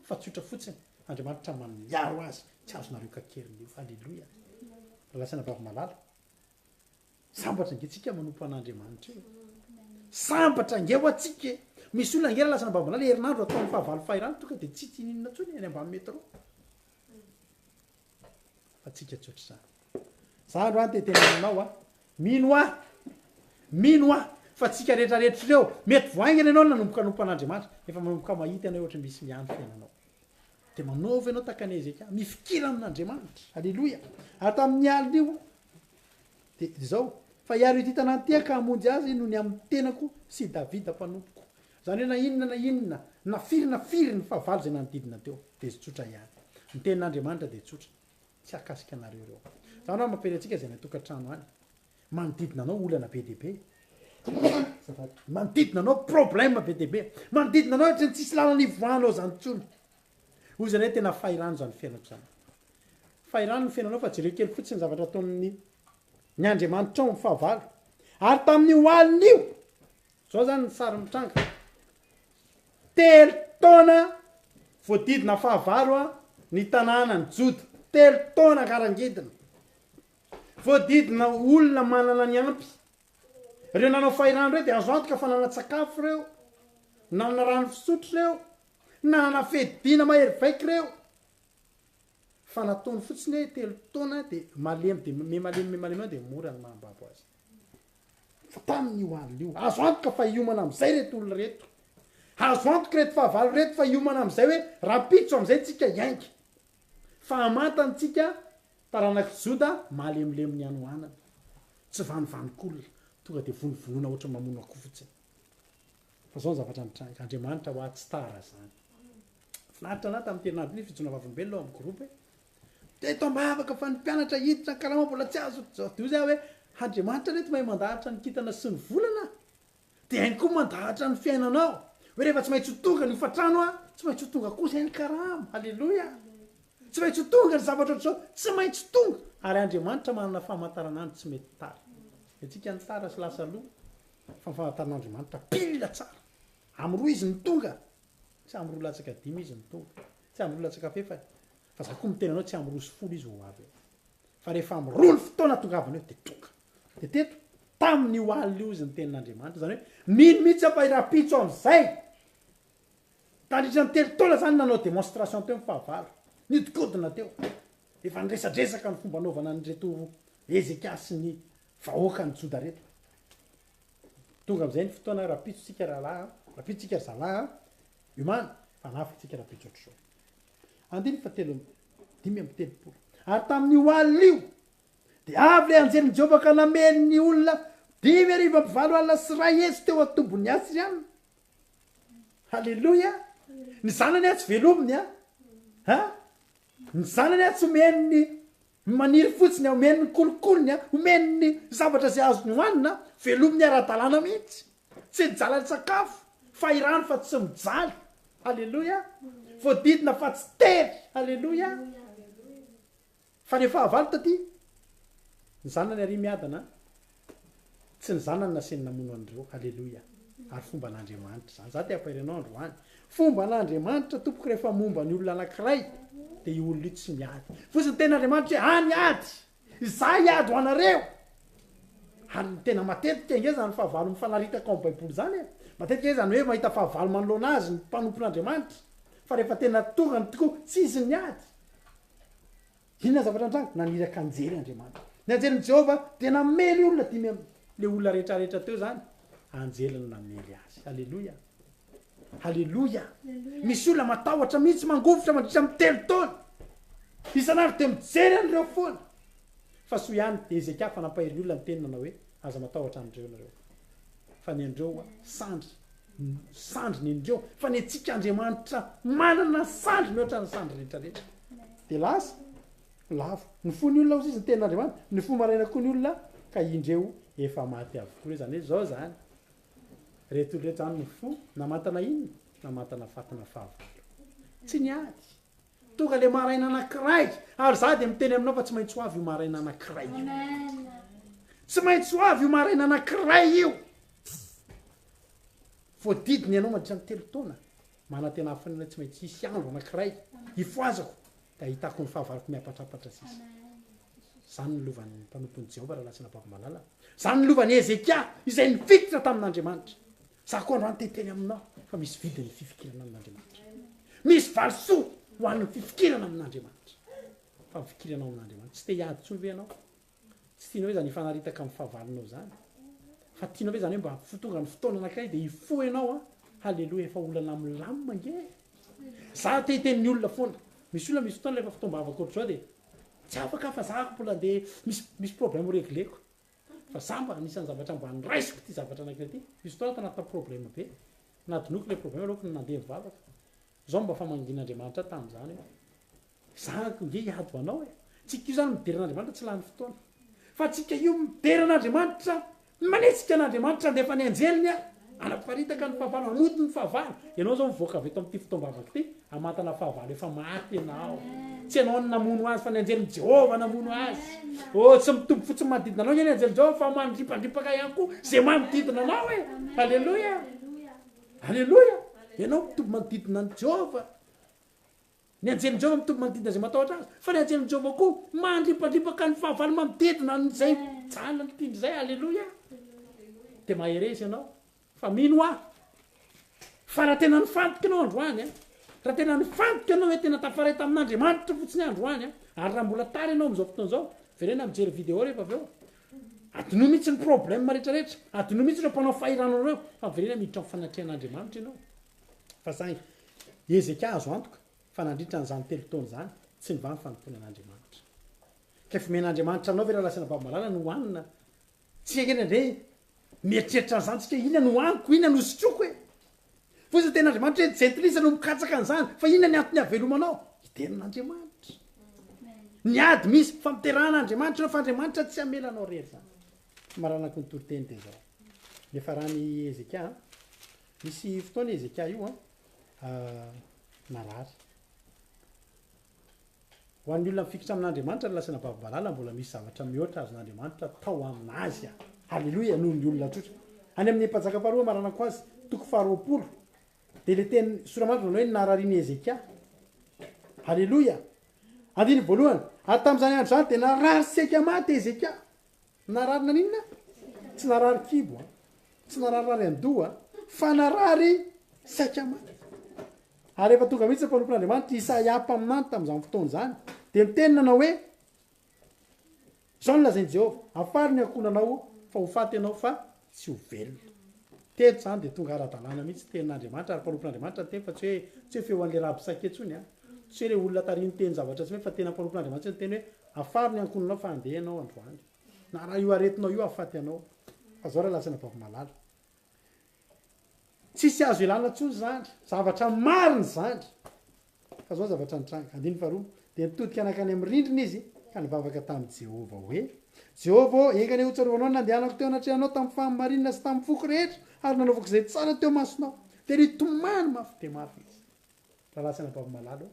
Fa tsotra fotsiny, Andriamanitra miaro azy, tsy azonareo kakerina io. Aleloia. Rahalahy sy anabavy malala, sambatra ange tsika manompo an'Andriamanitra io e. Sambatra ange ho antsika e. Misy olona ange rahalahy sy anabavy malala, herinandro ataon'ny fahavalo fahirano, tonga dia tsy tininona intsony any ambany métro. Fa tsika tsy ohatr'izany. Za androany te hiteny aminao a, mino aho, mino aho fa tsika rehetra rehetra ireo, mety vao haingana ianao no nanomboka nanompo an'Andriamanitra, efa manomboka mahita ianao ohatry ny misy miandry fiainanao. Dia manaova ianao tahaka an'i Hezekia, mifikira amin'Andriamanitra. Aleloia. Ary tamin'ny alina io, dia izao, fa hiaro ity tanàna ity aho ka hamonjy azy noho ny amin'ny tenako sy Davida mpanompoko. Izany hoe na inona na inona, na firy na firy ny fahavalo izay nanodidina teo, dia tsotra ihany. Ny tenin'Andriamanitra dia tsotra. Tsy hahakasika anareo ireo. Izany hoa mampiely antsika izay any an-tokantrano any. Manodidina anao olana be dia be. Azafady. Manodidina anao problème be dia be. Manodidina anao ohatran'ny tsisy lalana ivoahanao izany intsony. Hoy izany hoe tena fahirano izany fiainako izany. Fahirano ny fiainanao fa jereo kely fotsiny ny zavatra ataon'ny ny Andriamanitrao amin'ny fahavalo. Ary tamin'io alina io, izao izany ny sary mitranga. Telo taona voadidina fahavalo ny tanànan'i Joda. Telo taona karangidina. Voadidina olona manana ny ampy. Ireo nanao fahirano ireo dia azo antoka fa nanan-tsakafo ireo, nanana rano fisotro ireo, nanana fiadiana mahery vaika ireo. Fa nataony fotsiny hoe telo taona dia malemy dia miha-malemy miha-malemy eo dia mora ny mahambabo azy. Fa tamin'io alina io, azo antoka fa hiomana amin'izay ireto olona ireto. Azo antoka ireto fahavalo ireto fa hiomana amin'izay hoe rahampitso amin'izay tsika hiainga. Fa hamantana tsika taranak'i Joda malemilemy ny hanoanana. Tsy vanovanok'olona, tonga dia vonovonoina ohatran'ny mamono akoho fotsiny. Fa zao ny zavatra nitranga, Andriamanitra hoa tsy tara zany. Finaritra anah tamin'ity herinandro ity ny fijoroana vavolombelona ao amin'ny groupe. Teto am-bavaka fa ny mpianatra hiditra ny karama mbola tsy azo. Dia hoy aho hoe, Andriamanitra anie mahay mandahatra ny kintana sy ny volana. Dia hainy koa mandahatra ny fiainanao. Hoe rehefa tsy maintsy ho tonga ny hofantrano an, tsy maintsy ho tonga koa izay ny karama. Aleloia. Tsy maintsy ho tonga ny zavatra ohatr'izao, tsy maintsy tonga. Ary Andriamanitra manana famantaranandro tsy mety tara. Ny antsika ny tara sy lasa aloha, fa ny famantaran'Andriamanitra pile tsara. Amin'ny roa izy no tonga. Tsy amin'ny roa latsaka dimy izy no tonga. Tsy amin'ny roa latsaka fahefany. Fa za koa miteny anao tsy amin'ny 12 izy ho avy eo. Fa rehefa amin'ny roa ny fotoana tongavana eo dia tonga. Dia teto, tamin'io alina io izy ny tenin'Andriamanitra. Izany hoe mino mihitsy aho fa i rahampitso amin'izay. Tandritra ny telo taona izany nanao démonstration teo ny fahavalo. Niodikodina teo. Efa niresadresaka ny fomba anaovana an'ireto Hezekia sy ny vahoakan'i Joda reto. Tonga amin'izay ny fotoana rahampitso tsika rahalahy a, rahampitso tsika ry zalahy a, miomàna fa hanafika tsika rahampitso ohatr'izao. Andininy fahatelo amby 35. Ary tamin'io alina io, dia avy ilay anjelin'i Jehovah ka namely ny olona 185 teo an-tobin'ny Asyriana. Haleloia! Ny zanany aho tsy velominy a! Ha? Ny zanany aho tsy omeny ny maniry fotsiny, omeny ny kolokolony, omeny ny zavatra izay azony hohanina, velominy ara-dalàna mihitsy. Tsy nijaly an-tsakafo, fahirano fa tsy mijaly. Aleloia! Voadidina fa tsy tery. Aleloia! Fa ny fahavalo taty, ny zanany ary miadana, tsy ny zanany nasiany namono an'ireo. Aleloia! Ary fomban'Andriamanitra izany. Za te hampahery anao androany. Fomban'Andriamanitra tompoko rehefa momba ny olona anankiray dia io olona io tsy miady. Fotsiny tenin'Andriamanitra hoe any ady, izaho hiady ho anareo. Ary ny tena matetika ange izany fahavalo mifanaritaka ao amin'ny baiboly izany e. Matetika ange izany hoe mahita fahavalo manoloana azy ny mpanompon'Andriamanitra. Fa rehefa tena tonga ny tokoa, tsy izy ny ady. Inona ny zavatra nitranga? Naniraka anjely Andriamanitra. Ny anjelin'i Jehovah dia namely olona dimy amby, le olona rehetrarehetra teo izany, anjely no namely azy. Aleloia! Aleloia! Misy olona matahotra mihitsy, mangovitra mandritra ny telo taona. Isan'andro dia mijery an'ireo foana. Fa soa ihany Hezekia fa nampahery ny olona niteny nanao hoe, Aza matahotra an'ireo nareo. Fa ny an'ireo ho'a sandry. Sandry ny an'ireo. Fa ny antsika Andriamanitra manana sandry mihoatra ny sandry rehetra rehetra. Dia lasa, lavo. Nifoha ny olona hozy izy ny tenin'Andriamanitra. Nifoha maraina koa ny olona ka indreo efa maty avokoa ireo. Izany hoe izao izany. Ireto olona ireto izany nifoha, namantana inona? Namantana fatina fahavalo. Tsy niady. Tonga le maraina anankiray, ary za dia miteny aminao fa tsy maintsy ho avy io maraina anankiray io. Tsy maintsy ho avy io maraina anankiray io. Voadidina ianao mandritra ny telo taona. Manantena hafanana tsy maintsy hisy andro anankiray hifohazako dia ahitako ny fahavaloko miapatrapatra sisa. Izany ny lovan'ny mpanompon'i Jehovah rahalahy sy anabavy malala. Izany ny lovan'i Hezekia izay nifikitra tamin'Andriamanitra. Za koa androany te hiteny aminao fa misy vidiny ny fifikirana amin'Andriamanitra. Misy valisoa ho an'ny fifikirana amin'Andriamanitra. Fa mifikirana ao amin'Andriamanitra. Tsy te hiady intsony ve ianao? Tsy tianao ve izany hifanaritaka amin'ny fahavalonao izany? Fa tianao ve izany hoe mba tonga ny fotoana anankiray dia hifoha ianao an? Haleloia, efa olana milamina ange e! Za te hiteny ny olona foana. Misy olona misy fotoana rehefa fotoam-bavaka ohatr'izao dia tsy afaka fa za mbola andeha misy misy problème ho regleko. Fa za mba anisan'ny zavatra mba noraisiko ity zavatra anankiray ity. Misy fotoana aho tanatina problème be. Nadinoiko ilay problème aleoko nandeha nivavaka. Zao mba famangian'Andriamanitra ahy tamin'izany hoe, Zanako nge hiady ho anao e! Tsika io zany midera an'Andriamanitra tsy lany fotoana. Fa tsika io midera an'Andriamanitra, manetsika an'Andriamanitra handefa ny anjeliny hanaparitaka ny fahavalo, hamody ny fahavalo. Ianao zao mivoaka avy eto amin'ity fotoam-bavaka ity, hamantana fahavalo efa maty ianao. Tsy ianao no namono azy fa ny anjelin'i Jehovah namono azy. Oh, tsy mitoby fotsiny manodidina anao nge ny anjelin'i Jehovah fa mandripandripaka ihany koa izay manodidina anao e! Aleloia! Aleloia! Ianao mitoby manodidina an'i Jehovah. Ny anjelin'i Jehovah mitoby manodidina izay matahotra azy, fa ny anjelin'i Jehovah koa mandripandripaka ny fahavalo manodidina an'izay zanany tiany izay. Aleloia! Dia mahereza ianao, fa mino aho fa raha tena nifantoka ianao androany, raha tena nifantoka ianao hoe tena tafaray tamin'Andriamanitra fotsiny androany, ary raha mbola tara ianao amin'izao fotoana izao, verena mijery vidéo rehefa avy eo, adinoy mihitsy ny problème rehetrarehetra, adinoy mihitsy ireo mpanao fahirano ireo, fa miverena miditra amin'ny fanatrehan'Andriamanitra ianao. Fa saingy Hezekia azo antoka fa nandritra an'izany telo taona izany, tsy nivaha ny fanompoana an'Andriamanitra. Ka efa omen'Andriamanitra anao ve raha lazaina Babamalala no hohanina? Tsika ange indraindray mieritreritra an'izany tsika, inona no hohaniko, inona no hosotroiko e? Fa hoy ny tenin'Andriamanitra hoe ny jentilisa no mikatsaka an'izany, fa inona ny antony havelomanao? Hitenin'Andriamanitra. Ny ady misy, fampiterahana Andriamanitra ianao fa Andriamanitra tsy hamela anao irery izany. Famaranako ny toriteny dia izao. Niafaran'i Hezekia an. Nisy fotoana Hezekia io an, narary. Ho an'ny olona mifikitra amin'Andriamanitra ry lahy sy anabavy malala, mbola misy zavatra mihoatra azon'Andriamanitra atao aminazy an. Haleloia, noho ny olona tsotra. Any amin'ny Mpanjaka faharoa amaranako azy, toko faharoapolo, dia ilay teny sora-masina manao hoe nararian'i Hezekia. Haleloia. Andininy voalohany, ary tamin'izany andro izany dia narary saika maty Hezekia. Narary naninona? Tsy narary kibo an, tsy nararirary an-doha an, fa narary saika maty. Ary rehefa tonga mihitsy ny mpanompon'Andriamanitra, Isaia mpaminany tamin'izany fotoana izany, dia niteny nanao hoe, Izao no lazain'i Jehovah, Afaro ny ankohonanao fa ho faty ianao fa tsy ho velona. Teto izany dia tonga ara-dalàna mihitsy ny tenin'Andriamanitra, ary mpanompon'Andriamanitra niteny fa tsy hoe tsy hoe feo an'ilay rabsake intsony an, tsy hoe ilay olona tarihin'ny teny zavatra tsy mety fa tena mpanompon'Andriamanitra niteny hoe, Afaro ny ankohonanao fa handeha ianao androany. Na raha io aretinao io hahafaty anao. Fa zao rahalahy sy anabavy malala. Tsisy azo ilana intsony izany. Zavatra marina izany. Fa zao zavatra nitranga. Andininy faharoa. Dia nitodika nankany amin'ny rindrina izy ka nivavaka tamin'i Jehovah hoe, Jehovah ô, enga anie hotsarovanao ny nandehanako teo anatrehanao tamin'ny fahamarinana sy tamin'ny foko rehetra ary nanaovako izay tsara teo imasonao. Dia nitomany mafy dia mafy izy. Rahalahy sy anabavy malala ô,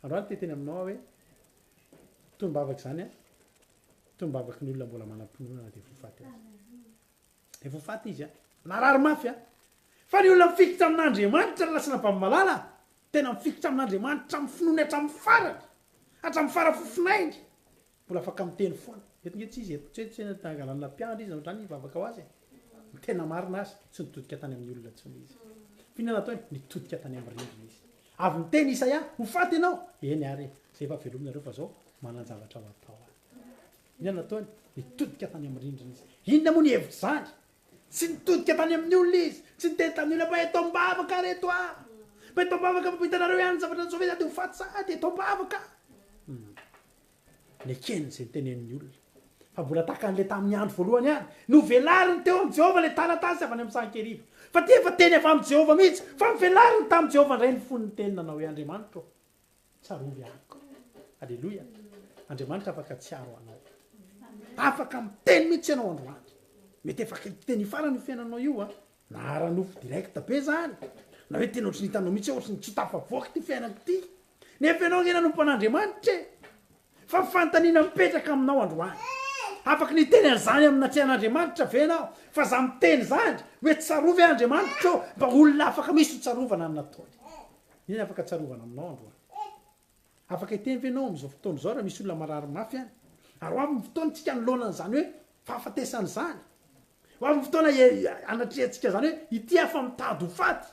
androany te hiteny aminao aho hoe, Tonom-bavaka izany an! Tonom-bavaky ny olona mbola manam-pinoana na dia efa ho faty aza. Efa ho faty izy an! Narary mafy an! Fa ny olona mifikitra amin'Andriamanitra ry lasana Mpamomalala, tena mifikitra amin'Andriamanitra amin'ny finoany hatramin'ny farany, hatramin'ny fara-fofonainy, mbola afaka miteny foana. Eto nge tsy izy eto, tsy hoe tsy nangalana mpiandry izy na ohatr'izany hivavaka ho azy e. Ny tena marina aza, tsy nitodika tany amin'ny olona intsony izy. F'inona nataony? Nitodika tany amin'ny rindrina izy. Avy niteny Isaia, Ho faty ianao! Eny ary e, izay efa veloma nareo fa zao manan-javatra ho atao aho. Inona nataony? Nitodika tany amin'ny rindrina izy. Inona moa ny hevitr'izany? Tsy nitodika tany amin'ny olona izy, tsy niteny tamin'ny olona mba eto am-bavaka ry eto aho. Mba eto am-bavaka fa hitanareo ihany ny zavatra nataovy sady ho faty sahady eto am-bavaka. Hmm. Nekeny izay notenenin'ny olona, fa mbola tahaka an'ilay tamin'ny andro voalohany ihany. Novelariny teo amin'i Jehovah ilay taratasy avy any amin'i Sankeriba. Fa ity efa teny avy amin'i Jehovah mihitsy, fa novelariny tamin'i Jehovah indray ny fony niteny nanao hoe, Andriamanitro ô, tsarovy ahako. Aleloia! Andriamanitra afaka tsiaro anao. Afaka miteny mihitsy ianao androany. Mety efa teny farany io fiainanao io an. Na ara-nofo direct be zany, na hoe tena ohatry ny hitanao mihitsy hoe ohatry ny tsy tafavoaka ity fiainako ity. Nefa ianao ange nanompo an'Andriamanitra e! Fa fanontaniana mipetraka aminao androany, afaky ny hiteny an'izany amin'ny natrehan'Andriamanitra ve ianao? Fa za miteny izany hoe tsarovy aho Andriamanitra ô, mba olona afaka misy ho tsarovana ny nataony. Inona ny afaka tsarovana aminao androany? Afaka hiteny ve ianao amin'izao fotoana izao raha misy olona marary mafy any? Ary ho avy ny fotoana tsika anoloana an'izany hoe fahafatesana izany. Ho avy ny fotoana anatrehantsika izany hoe ity aho fa mitady ho faty.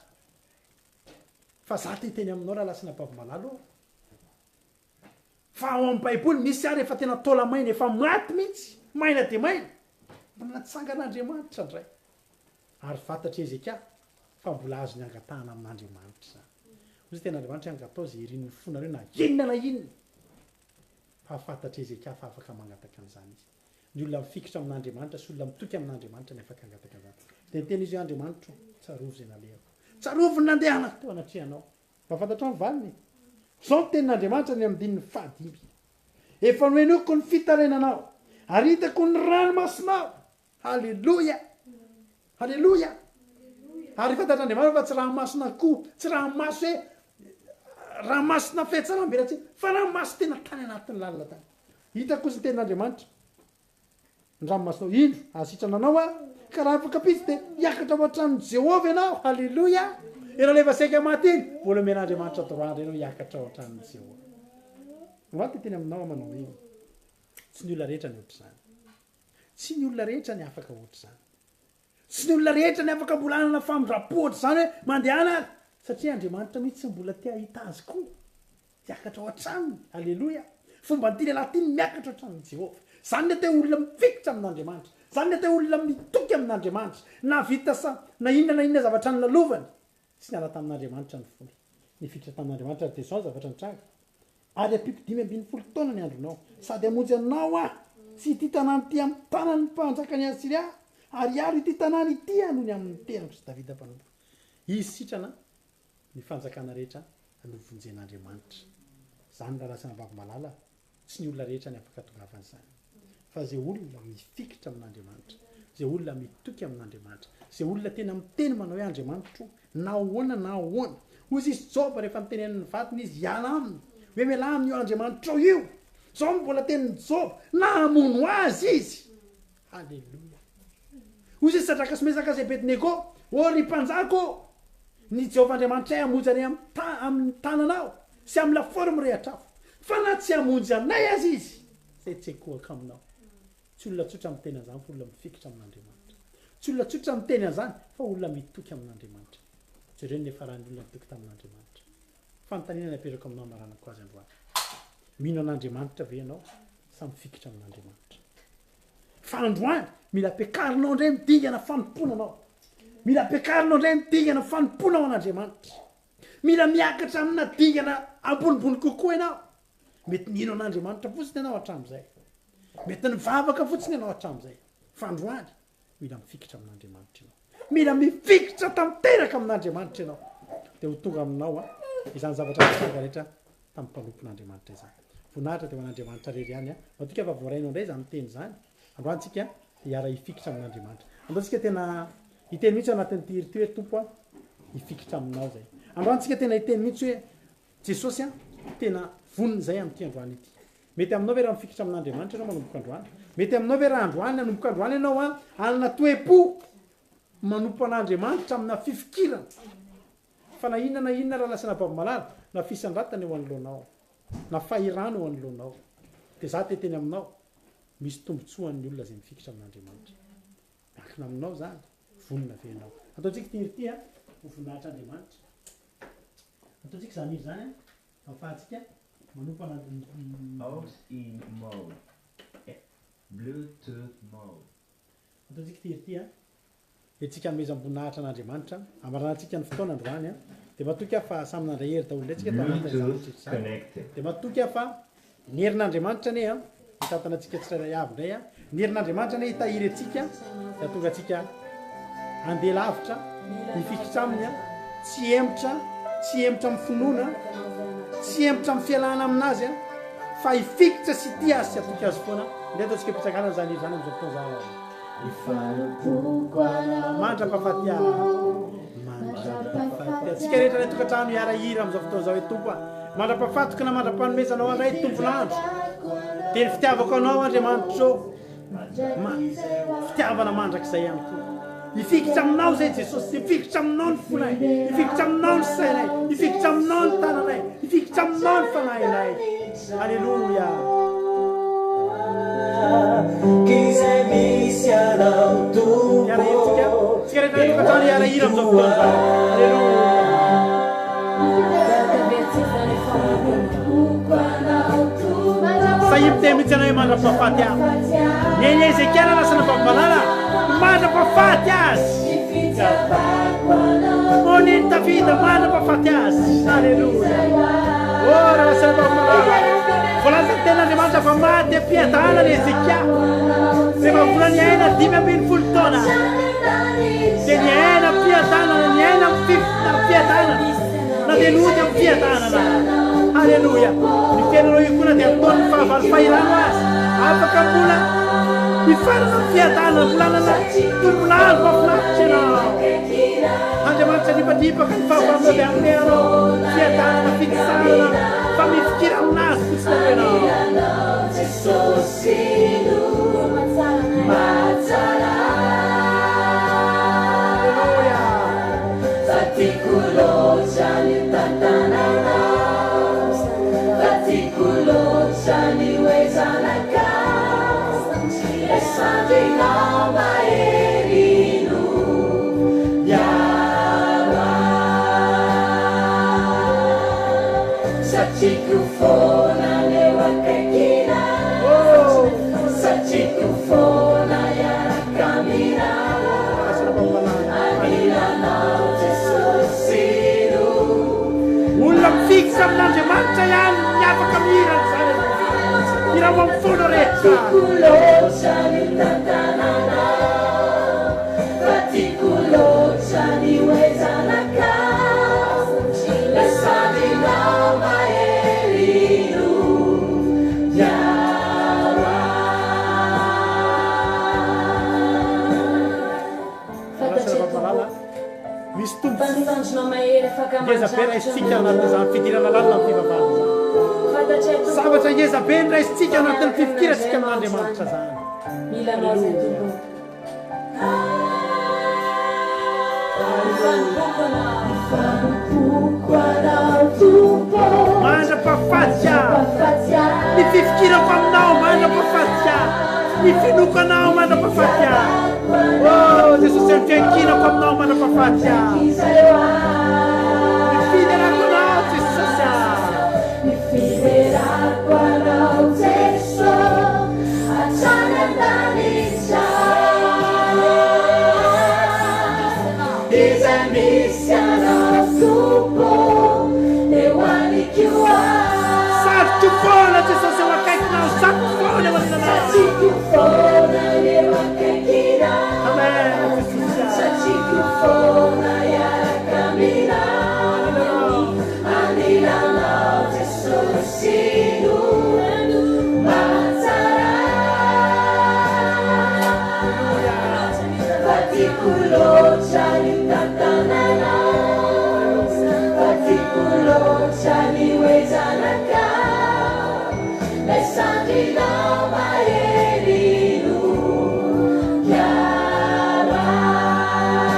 Fa za te hiteny aminao rahalahy sy anabavy malala ô, fa ao amin'ny baiboly misy ary efa tena taola maina, efa maty mihitsy, maina dia maina, mbola natsangan'Andriamanitra indray. Ary fantatr'i Hezekia fa mbola azony angatahana amin'Andriamanitra izany. Hoy izy tena Andriamanitra hoe angatao izay irin'ny fonareo na inona na inona. Fa fantatr'i Hezekia fa afaka mangataka an'izany izy. Ny olona mifikitra amin'Andriamanitra sy olona mitoky amin'Andriamanitra ny afaka hangataka an'izany. Dia niteny izy hoe, Andriamanitro, tsarovy izay nalehako. Tsarovy ny nandehanako teo anatrehanao. Mba fantatrao ny valiny e? Izao ny tenin'Andriamanitra any amin'ny andininy fahadimy, Efa nohenoiko ny fitarainanao, ary hitako ny ranomasonao. Haleloia! Haleloia! Ary fantatr'Andriamanitra fa tsy ranomasina koa, tsy ranomaso hoe ranomasina fihatsaram-belatsihy, fa ranomaso tena tany anatin'ny lalina tany. Hitako kosa ny tenin'Andriamanitra. Ny ranomasinao, indro, hahasitrana anao aho, ka raha afaka pitsy dia hiakatra ao an-tranon'i Jehovah ianao. Haleloia! Ianao ilay efa saika maty iny, mbola omen'Andriamanitra droit indray ianao hiakatra ao an-tranon'i Jehovah. Androany te teny aminao aho manao hoe, tsy ny olona rehetra ny ohatr'izany. Tsy ny olona rehetra ny afaka ohatr'izany. Tsy ny olona rehetra ny afaka mbola hanana famindram-po ohatr'izany hoe mandehana ary, satria Andriamanitra mihitsy mbola te hahita azy koa. Hiakatra ao an-tranony. Aleloia! Fomban'ity lehilahy ity ny miakatra ao an-tranon'i Jehovah. Izany ny atao hoe olona mifikitra amin'Andriamanitra. Izany ny atao hoe olona mitoky amin'Andriamanitra. Nahavita sa na inona na inona zavatra nolalovany, tsy niala tamin'Andriamanitra ny fony. Nifikitra tamin'Andriamanitra ary dia izao ny zavatra nitranga. Ary ampiako 15 taona ny andronao, sady hamonjy anao Aho sy ity tanàna ity amin'ny tanan'ny mpanjakan'i Asyria, ary hiaro ity tanàna ity Aho noho ny amin'ny tenako sy Davida mpanompoko. Izy sitrana ny fanjakana rehetra novonjen'Andriamanitra. Izany rahalahy sy anabavy malala, tsy ny olona rehetra ny afaka hatongavan'izany. Fa izay olona mifikitra amin'Andriamanitra, izay olona mitoky amin'Andriamanitra, izay olona tena miteny manao hoe Andriamanitro, na ahoana na ahoana. Hoy izy Joba rehefa nitenenin'ny vadiny izy hiala aminy, hoe mialà amin'io Andriamanitrao io. Izao no mbola tenin'i Joba, na hamono azy izy. Haleloia. Hoy izy Sadraka sy Mesaka sy Abednego, Ô ry mpanjaka ô, ny Jehovah Andriamanitray hamonjy anay amin'ny ta, amin'ny tananao sy amin'ny lafaoro mirehitra afo. Fa na tsy hamonjy anay aza izy, izay tsy hikohaka aminao. Tsy olona tsotra miteny an'izany fa olona mifikitra amin'Andriamanitra. Tsy olona tsotra miteny an'izany fa olona mitoky amin'Andriamanitra. Jereo ny niafaran'ny olona nitoky tamin'Andriamanitra. Fanontaniana ny apetrako aminao hamaranako azy androany. Mino an'Andriamanitra ve ianao sa mifikitra amin'Andriamanitra? Fa androany, mila ampiakarinao indray ny dingana fanompoana anao. Mila ampiakarinao indray ny dingana fanompoana ho an'Andriamanitra. Mila miakatra amina dingana ambonimbony kokoa ianao. Mety nino an'Andriamanitra fotsiny ianao hatramin'izay. Mety nivavaka fotsiny ianao hatramin'izay. Fa androany, mila mifikitra amin'Andriamanitra ianao. Mila mifikitra tanteraka amin'Andriamanitra ianao. Dia ho tonga aminao izany zavatra mitranga rehetra tamin'ny mpanompon'Andriamanitra izany. Voninahitra dia ho an'Andriamanitra irery ihany. Matoky aho fa voarainao indray izany teny izany. Androany tsika dia hiara-hifikitra amin'Andriamanitra. Andao tsika tena hiteny mihitsy ao anatin'ity hira ity hoe Tompo a, hifikitra aminao izay. Androany tsika tena hiteny mihitsy hoe Jesosy a, tena vonona izay amin'ity androany ity. Mety aminao ve raha mifikitra amin'Andriamanitra ianao manomboka androany? Mety aminao ve raha androany, hanomboka androany ianao a, hanana toe-po manompo an'Andriamanitra amina fifikirana? Fa na inona na inona raha lasa anabavy malala, na fisandratana eo anoloanao, na fahirano eo anoloanao, dia za te hiteny aminao, misy tombotsoa an'ny olona izay mifikitra amin'Andriamanitra. Miankina aminao izany, vonona ve ianao? Ataontsika ity hira ity a, ho voninahitr'Andriamanitra. Ataontsika izany hira izany a, ahafahantsika manompo an'Andriamanitra. Aux in mode, Bluetooth mode. Ataontsika ity hira ity a. Hetsika hanomezam-boninahitra an'Andriamanitra. Hamaranantsika ny fotoana androany. Dia matoky aho fa samy nandray hery daholo indray tsika tao anatin'izany Bluetooth rehetra izany. connected. Dia matoky aho fa ny herin'Andriamanitra anie an, hitantana antsika tsirairay avy indray an. Ny herin'Andriamanitra anie hitahiry antsika, dia hahatonga antsika handeha lavitra, hifikitra aminy an, tsy hihemotra, tsy hihemotra amin'ny finoana, tsy hihemotra amin'ny fialana aminazy an, fa hifikitra sy hitia azy sy hatoky azy foana. Ndeha ataontsika am-pitsanganana izany hira izany amin'izao fotoana izao. Ny fanompoako anao Mandra-pahafaty ahy. Mandra-pahafaty ahy. Tsika rehetra any an-tokantrano hiara-hira amin'izao fotoana izao hoe Tompo a, mandra-pahafatiko na mandra-panomezanao ahy indray tompon'andro, dia ny fitiavako anao Andriamanitro ma, fitiavana mandrakizay ihany koa. Hifikitra aminao izay Jesosy, hifikitra aminao ny fonay, hifikitra aminao ny sainay, hifikitra aminao ny tananay, hifikitra aminao ny fanahinay. Aleloia. K'izay misy anao Tompo Hiara-hira tsika, tsika rehetra any an-tokantrano hiara-hira amin'izao fotoana izao. Aleloia. Sahia miteny mihitsy ianao hoe mandra-pahafaty ahy. Neny Hezekia lasa nampahavalala mandra-pahafaty azy. Oh neny Davida mandra-pahafaty azy. Aleloia. Oh raha lasa nampahavalala. Voalazan'ny tenin'Andriamanitra fa maty am-piadanana Hezekia. Rehefa mbola niaina 15 taona. Dia niaina am-piadanana, niaina amin'ny Mandeha nody amin'ny fiadanana. Haleloia. Ny fiainanao io koa na dia ataon'ny fahavalo fahirano aza, afaka mbola hifarana amin'ny fiadanana, mbola hanana tombon'andro mahafinaritra ianao. Andriamanitra nibadibaka ny fahavalonao dia hanome anao fiadanana, fitsaharana, fa mifikira aminazy fotsiny aloha ianao. Haleloia. Olona mifikitra amin'Andriamanitra ihany ny afaka mihira an'izany. Hirao amin'ny fonao rehetra. Misy tombontsoa ngeza be raisintsika anatin'izany fidirana lalina amin'ny fivavahana izany. Zavatra ngeza be ny raisintsika anatin'ny fifikirantsika amin'Andriamanitra izany. Aleloia. Mandra-pahafaty ahy ny fifikirako aminao, mandra-pahafaty ahy ny finoako anao, mandra-pahafaty ahy. Oh Jesosy, ny fiankinako aminao mandra-pahafaty ahy. Ny fiderako anao Jesosy ah. Ny fiderako anao Jesosy hatrany an-danitra. Izay misy anao Tompo dia ho any koa. Satriko foana Jesosy eo akaikinao, satriko foana eo anilanao. Satriko foana ny eo akaikinao. Amen Jesosy ah. Satriko foana hiaraka aminao. Anilanao Jesosy no mahatsara. Fa tiako loatra ny tantananao. Fa tiako loatra ny hoe zanakao. Ilay sandrinao mahery no miaro ahy.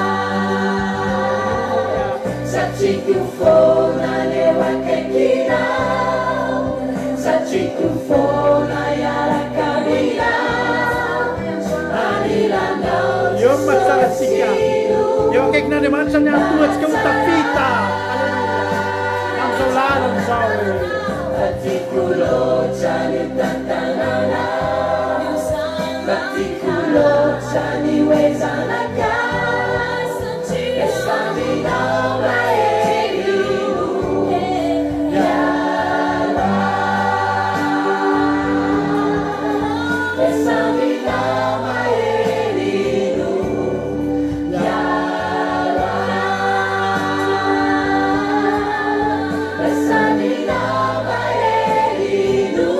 Satriko foana ny eo akaikinao. Satriko foana hiaraka aminao. Anilanao Eo no mahatsara antsika. Eo akaikin'Andriamanitra ny hahatonga antsika ho tafita. Aleloia. Amin'izao lalana izao e. Fa tiako loatra ny tantananao. Fa tiako loatra ny hoe zanakao. Ilay sandrinao mahery no miaro ahy. Ilay sandrinao mahery no miaro ahy. Ilay sandrinao mahery no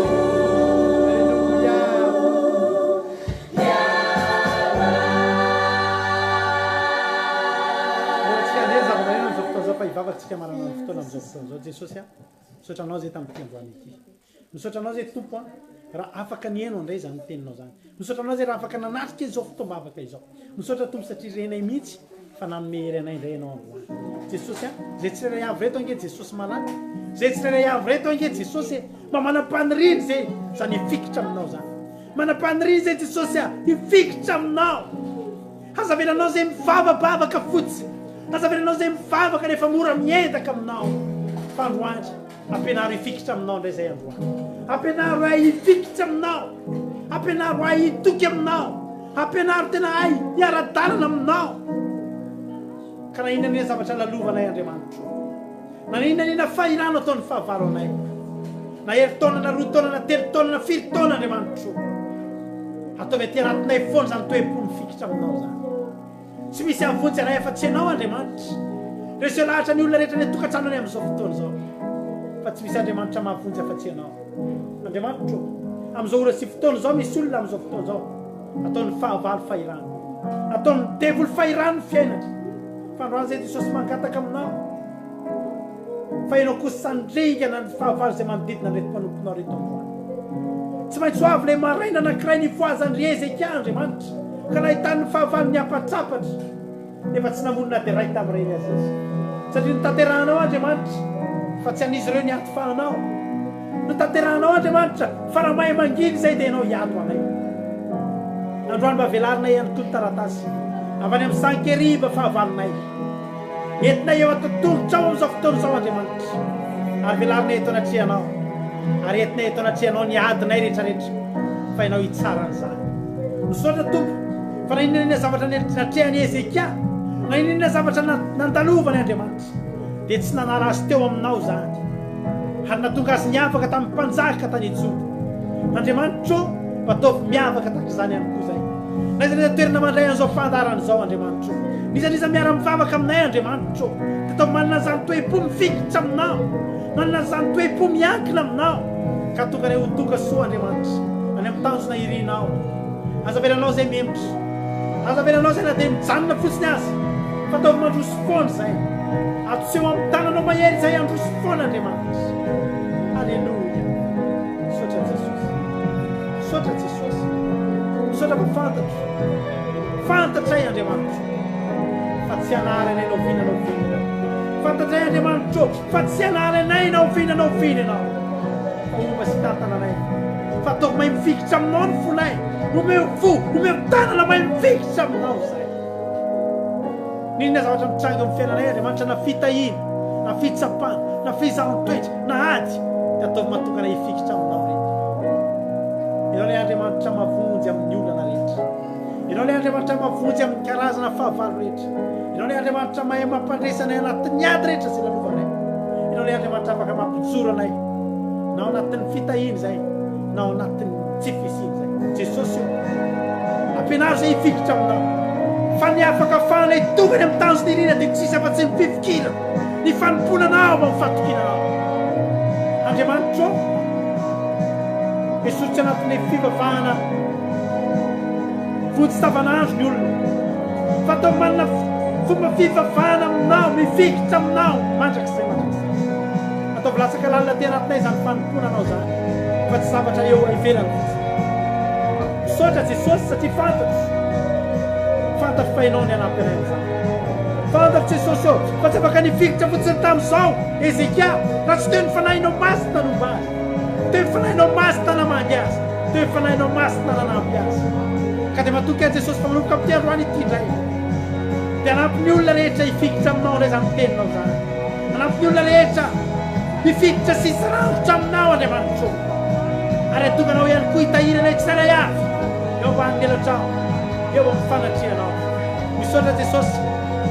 Aleloia. Mbola tsy handre zava-maneno amin'izao fotoana izao fa hivavaka isika manana ny fotoana amin'izao fotoana izao. Jesosy a, misaotra Anao izay tamin'ity androany ity. Misaotra Anao izay Tompo a, raha afaka nihaino handray izany teninao izany. Misaotra Anao izay raha afaka nanatrika izao fotoam-bavaka izao. Misaotra Tompo satria renay mihitsy fa nanome hery anay indray Ianao androany. Jesosy a, izay tsirairay avy ireto ange Jesosy malala. Izay tsirairay avy ireto ange Jesosy e, mba manam-paniriana izay izany hifikitra aminao izany. Manam-paniriana izay Jesosy a, hifikitra aminao. Aza avelanao izay mivavabavaka fotsiny. Aza avelanao izay mivavaka nefa mora miendaka aminao. Fa androany, ampianaro hifikitra aminao indray izay androany. Ampianaro ahy hifikitra aminao. Ampianaro ahy hitoky aminao. Ampianaro tena ahy hiara-dalana aminao. Ka na inona n'inona zavatra lalovanay Andriamanitro, na inona n'inona fahirano ataon'ny fahavalo anay, na herintaona na roa taona na telo taona na firy taona Andriamanitro, ataovy aty anatinay foana izany toe-po mifikitra aminao izany. Tsy misy hahavonjy anay afa-tsy Ianao Andriamanitra. Reseo lahatra ny olona rehetra any an-tokantrano any amin'izao fotoana izao fa tsy misy Andriamanitra mahavonjy afa-tsy Ianao. Andriamanitro ô, amin'izao ora sy fotoana izao misy olona amin'izao fotoana izao ataon'ny fahavalo fahirano, ataon'ny devoly fahirano ny fiainany. Fa androany izay Jesosy mangataka aminao fa Ianao kosa handringana ny fahavalo izay manodidina an'ireto mpanomponao ireto androany. Tsy maintsy ho avy ilay maraina anankiray nifohazan'i ry Hezekia Andriamanitra ka nahitany ny fahavalo niapatrapatra. Nefa tsy namono na dia iray tamin'ireny aza izy. Satria notanterahanao, Andriamanitra, fa tsy an'izy ireo ny ady fa anao. Notanterahanao, Andriamanitra, fa raha mahay mangina izay dia ianao hiady ho anay. Androany mba velarinay ihany koa ny taratasy avy any amin'i Sankeriba fahavalonay. Entinay eo an-tongotrao amin'izao fotoana izao, Andriamanitra, ary velarinay eto anatrehanao, ary entinay eto anatrehanao ny adinay rehetrarehetra, fa ianao hitsara an'izany. Misaotra, Tompo. Fa na inona na inona zavatra natrehan'i Hezekia, na inona na inona zavatra nandalovany Andriamanitra, dia tsy nanala azy teo aminao izany, ary nahatonga azy niavaka tamin'ny mpanjaka tany Joda. Andriamanitro, mba ataovy miavaka tahaka izany ihany koa izay. Na aiza na aiza toerana mandray an'izao fandaharana izao, Andriamanitro. N'iza n'iza miara-mivavaka aminay, Andriamanitro, dia ataovy manana an'izany toe-po mifikitra aminao, manana an'izany toe-po miankina aminao, ka hahatonga anay ho tonga soa, Andriamanitra, any amin'ny tanjona irinao. Aza avelanao izay mihemotra. Aza avelanao izay na dia mijanona fotsiny aza, fa ataovy mandroso foana izay. Atoseho amin'ny tananao mahery izay handroso foana Andriamanitra. Aleloia. Misaotra Jesosy. Misaotra Jesosy. Misaotra fa fantatro. Fantatray Andriamanitro fa tsy hanary anay na oviana na oviana Ianao. Fantatray Andriamanitro fa tsy hanary anay na oviana na oviana Ianao. Fa homba sy hitantana anay. Fa ataovy mahay mifikitra aminao ny fonay. Omeo fo, omeo tanana mahay mifikitra aminao izahay. N'inona zavatra mitranga eo amin'ny fiainanay, Andriamanitra, na fitahiana, na fitsapana, na fizahan-toetra, na ady, dia ataovy mahatonga anay hifikitra aminao ireny. Ianao ilay Andriamanitra mahavonjy amin'ny olana rehetra. Ianao ilay Andriamanitra mahavonjy amin'ny karazana fahavalo rehetra. Ianao ilay Andriamanitra mahay mampandresy anay anatin'ny ady rehetra izay lalovanay. Ianao ilay Andriamanitra afaka mampijoro anay na ao anatin'ny fitahiana izay na ao anatin'ny tsy fisiana izay. Jesosy ô, ampianaro izay hifikitra aminao. Fa ny afaka afahanay tonga any amin'ny tanjona irina dia tsisy afa-tsy ny fifikirana, ny fanompoana anao amin'ny fatokiana anao. Andriamanitra ô, esory tsy anatin'ny fivavahana Vonjy tavanandro ny olona fa atao manana fomba fivavahana aminao, mifikitra aminao mandrakizay mandrakizay. Ataovy latsaka lalina aty anatinay izany fanompoana anao izany fa tsy zavatra eo ivelany fotsiny. Misaotra Jesosy satria fantatro, fantatro fa Ianao ny hanampy anay amin'izany. Fantatro Jesosy ô fa tsy afaka nifikitra fotsiny tamin'izao Hezekia raha tsy teo ny Fanahinao Masina nomba azy. Teo ny Fanahinao Masina namangy azy. Teo ny Fanahinao Masina nanampy azy. Ka dia matoky an'i Jesosy fa manomboka amin'ity androany ity indray dia hanampy ny olona rehetra hifikitra aminao indray izany teninao izany. Hanampy ny olona rehetra hifikitra sy hisarangotra aminao Andriamanitro. Ary hahatonga anao ihany koa hitahiry anay tsirairay avy eo ambanin'ny elatrao, eo amin'ny fanatrehanao. Misaotra Jesosy.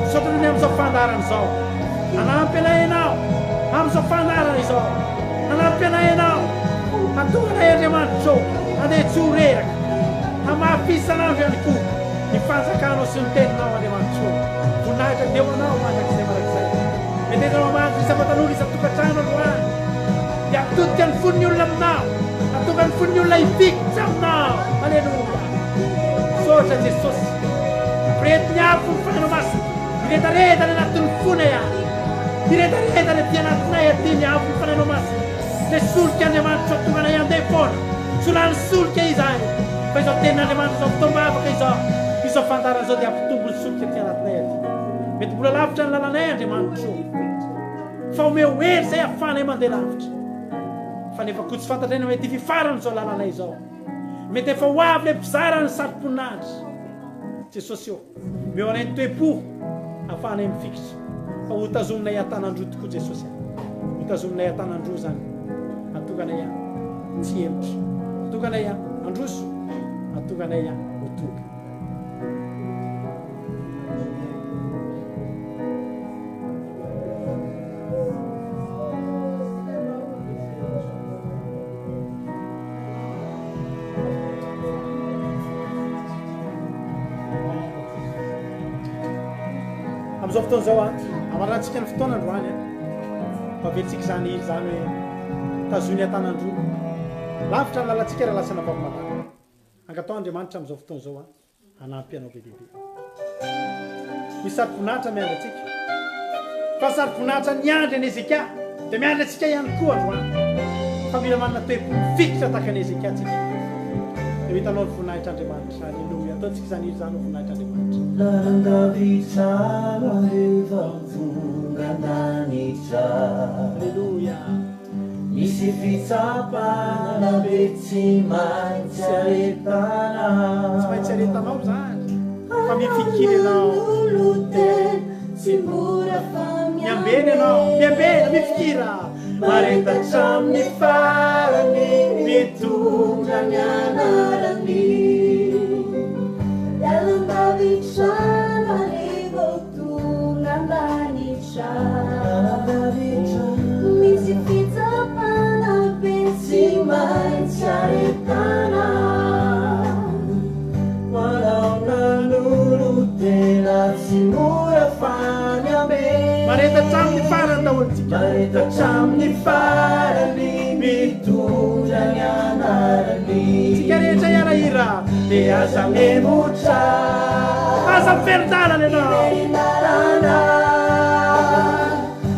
Misaotra noho ny amin'izao fandaharana izao. Hanampy anay Ianao amin'izao fandaharana izao. Hanampy anay Ianao. Hahatonga anay Andriamanitra ô, handeha tsy ho reraka. Hamafy isan'andro ihany koa ny fanjakanao sy ny teninao Andriamanitra ô. Voninahitra dia ho Anao mandrakizay mandrakizay. Meteza ho amanjo isam-batan'olona isan-tokantrano androany. Dia hampitodika ny fon'ny olona aminao. Hahatonga ny fon'ny olona hifikitra aminao. Aleloia. Misaotra Jesosy. Ampireheto ny afo ny Fanahinao Masina. Miredareda any anatin'ny fonay ary. Miredareda any aty anatinay aty ny afon'ny Fanahinao Masina. Ilay solika Andriamanitra tonga anay handeha foana. Tsy ho lany solika izahay. Fa izao tenin'Andriamanitra izao fotoam-bavaka izao, izao fandaharana izao dia hampitombo ny solika aty anatinay aty. Mety mbola lavitra ny lalanay Andriamanitra o. Fa omeo hery izay ahafahanay mandeha lavitra. Fa nefa koa tsy fantatray na mety hififaran'izao lalanay izao. Mety efa ho avy ilay mpizara ny satroboninahitra. Jesosy ô, omeo anay ny toe-po ahafahanay mifikitra fa ho tazominay an-tanan-droa tokoa Jesosy a. Ho tazominay an-tanan-droa izany. Hahatonga anay tsy hihemotra. Hahatonga anay handroso. Hahatonga anay ho tonga. Amin'izao fotoana izao an, hamarantsika ny fotoana androany an. Fa averintsika izany hira izany hoe tazony an-tanan-droa. Lavitra ny lalantsika raha lasa nampahamalala. Angataho Andriamanitra amin'izao fotoana izao an. Hanampy anao be dia be. Misy saroboninahitra miandry antsika. Fa saroboninahitra niandry an'i Hezekia dia miandry antsika ihany koa androany. Fa mila manana toe-po mifikitra tahaka an'i Hezekia tsika. Dia ho hitanao ny voninahitr'Andriamanitra. Aleloia. Ataontsika izany hira izany ho voninahitr'Andriamanitra. Lalan-davitra rehefa tonga an-danitra. Aleloia. Misy fitsapana be tsy maintsy aretana. Tsy maintsy aretanao izany fa mifikira ianao. Miambena ianao, miambena, mifikira. Mahareta hatramin'ny farany, mitondra ny anarany. Misy fitsapana be tsy maintsy aretana. Manao nanolo tena tsy mora fa ny ambena. Mahareta hatramin'ny farany daholo tsika. Mahareta hatramin'ny farany mitondra ny anarany. Tsika rehetra hiara-hira. Dia aza memotra. Aza miverin-dalana ianao. Miverin-dalana.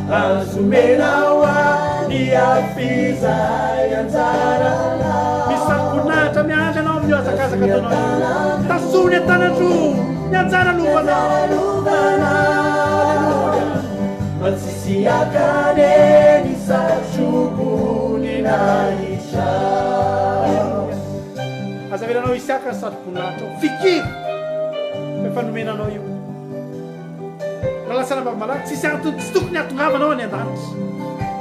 Azo omena ho an'ny hafa izay anjaranao. Misy satroboninahitra miandry anao amin'io hazakazaka ataonao io. Tazomy an-tanan-droa ny anjara lovanao. Aleloia. Mba tsisy hakany ny satroboninahitra. Aleloia. Aza avelanao hisy haka ny satroboninahitra ao. Fikiro fa efa nomena anao io. Raha lasa anabavy-malala, tsisy antony tsy tokony hahatongavanao any an-danitra.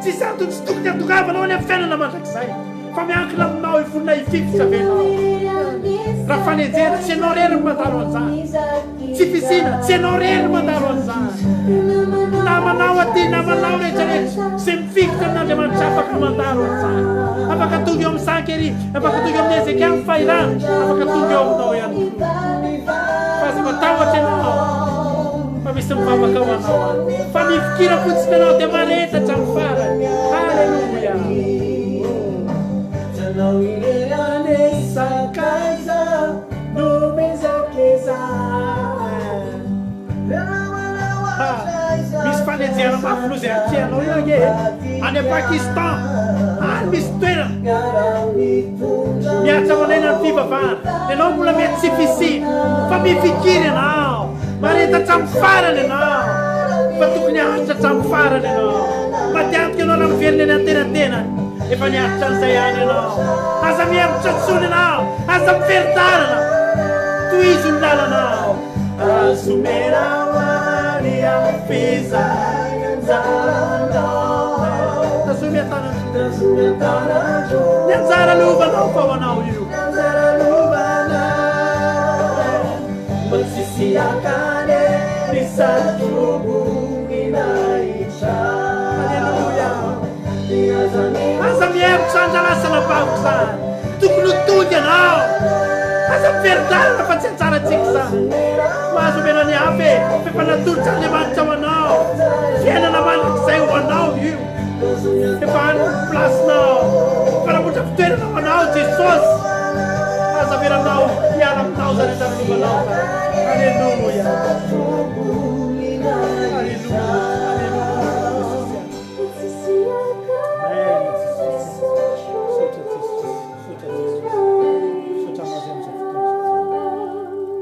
Tsisy antony tsy tokony hahatongavanao any amin'ny fiainana mandrakizay. Fa miankina aminao hivonona hifikitra ve ianao? Raha fanenjehana, tsy ianao irery no mandalo an'izany. Tsy fisiana, tsy ianao irery no mandalo an'izany. Namanao aty, namanao rehetra rehetra, izay mifikitra amin'Andriamanitra afaka mandalo an'izany. Afaka tonga eo amin'ny Sankerib, afaka tonga eo amin'ny Hezekia ny fahirano, afaka tonga eo aminao ihany koa. Fa aza matahotra ianao, fa misy mivavaka ho anao any. Fa mifikira fotsiny ianao dia mahareta hatramin'ny farany. Haleloia! Ha! Misy fanenjehana mafy loza atrehanao io ange e! Any Pakistan, any misy toerana mihatra aman'aina ny fivavahana. Ianao mbola mety tsy fisiana, fa mifikiry ianao. Mahareta hatramin'ny farany ianao, fa tokony haharitra hatramin'ny farany ianao. Matiantoka ianao raha miverina eny antenantenany. Efa niaritra an'izay ihany ianao. Aza mihemotra intsony ianao. Aza miverin-dalana. Tohizo ny lalanao. Azo omena ho any am-pizay anjaranao. Tazomy an-tanan-droa. Tazomy an-tanan-droa. Ny anjara lovanao fa ho anao io. Ny anjara lovanao. Mba tsisy hakany ny satroboninahitra. Aleloia. Aza mihemotra andrarasana vavaka izany. Tokony ho tody ianao. Aza miverin-dalana fa tsy anjarantsika izany. Mahazo omena ny hafa e, fa efa natolotr'Andriamanitra ho anao. Fiainana mandrakizay ho anao io. Efa any ny place-nao. Efa namboatra fitoerana ho anao Jesosy. Aza avelanao hiala aminao izany anjara-lovanao izany. Aleloia. Aleloia. Aleloia. Jesosy.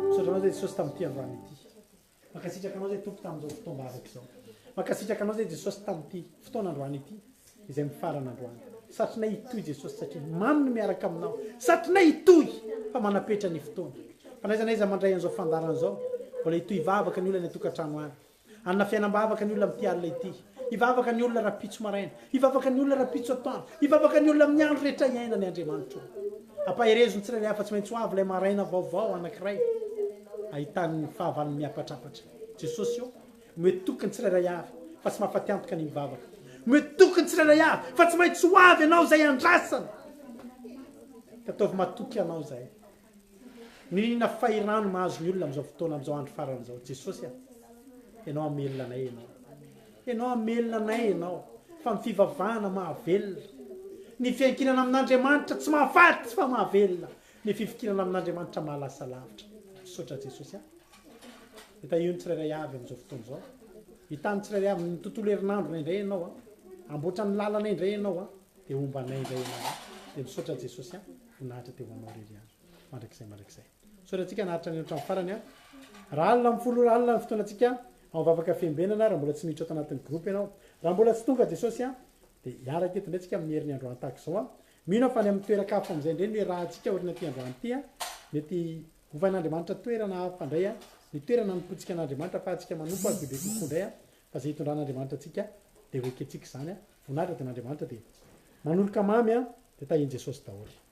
Misaotra anao Jesosy tamin'ity androany ity. Mankasitraka anao zay Tompo tamin'izao fotoam-bavaka izao. Mankasitraka anao zay Jesosy tamin'ity fotoana androany ity izay mifarana androany. Satrinay hitohy Jesosy satria mamy ny miaraka aminao. Satrinay hitohy fa manapetra ny fotoana. Fa n'aiza n'aiza mandray an'izao fandaharana izao, mbola hitohy vavaka ny olona any an-tokantrano any. Hanana fiainam-bavaka ny olona amin'ity alina ity. Hivavaka ny olona rahampitso maraina. Hivavaka ny olona rahampitso atoandro. Hivavaka ny olona amin'ny andro rehetra iainany Andriamanitra o. Ampaherezo ny tsirairay avy fa tsy maintsy ho avy ilay maraina vaovao anankiray ahitany ny fahavalony miapatrapatra. Jesosy o, omeo toky ny tsirairay avy fa tsy mahafaty antoka ny mivavaka. Omeo toky ny tsirairay avy fa tsy maintsy ho avy Ianao izay andrasana. Ka ataovy matoky Anao izahay. N'inona fahirano mahazo ny olona amin'izao fotoana amin'izao andro farany izao. Jesosy a! Ianao hamelona anay Ianao. Ianao hamelona anay Ianao. Fa ny fivavahana mahavelona. Ny fiankinana amin'Andriamanitra tsy mahafaty fa mahavelona. Ny fifikirana amin'Andriamanitra mahalasa lavitra. Misaotra Jesosy a. Hitahio ny tsirairay avy amin'izao fotoana izao. Hitahy ny tsirairay avy ny tontolo herinandro indray Ianao a. Hamboatra ny lalana indray Ianao a. Dia homba anay indray Ianao a. Dia misaotra Jesosy a. Voninahitra dia ho Anao irery ihany. Mandrakizay mandrakizay. Misaotra antsika naharitra ny hatramin'ny farany a. Raha alina amin'ny folo ora alina ny fotoanantsika ao vavaka fiambenana raha mbola tsy miditra ato anatin'ny groupe ianao. Raha mbola tsy tonga Jesosy a, dia hiaraka eto indray tsika amin'ny herin'ny androany tahaka izao a. Mino aho fa any amin'ny toeran-kafa amin'izay indray no iarahantsika aoriana ity androany ity a. Mety hovain'Andriamanitra toerana hafa indray a, ny toerana anompoantsika an'Andriamanitra afahantsika manompo azy bebe kokoa indray a. Fa izay hitondran'Andriamanitra antsika dia ho ekentsika izany a. Voninahitra dia an'Andriamanitra dia manoloka mamy a, dia tahian'i Jesosy daholo.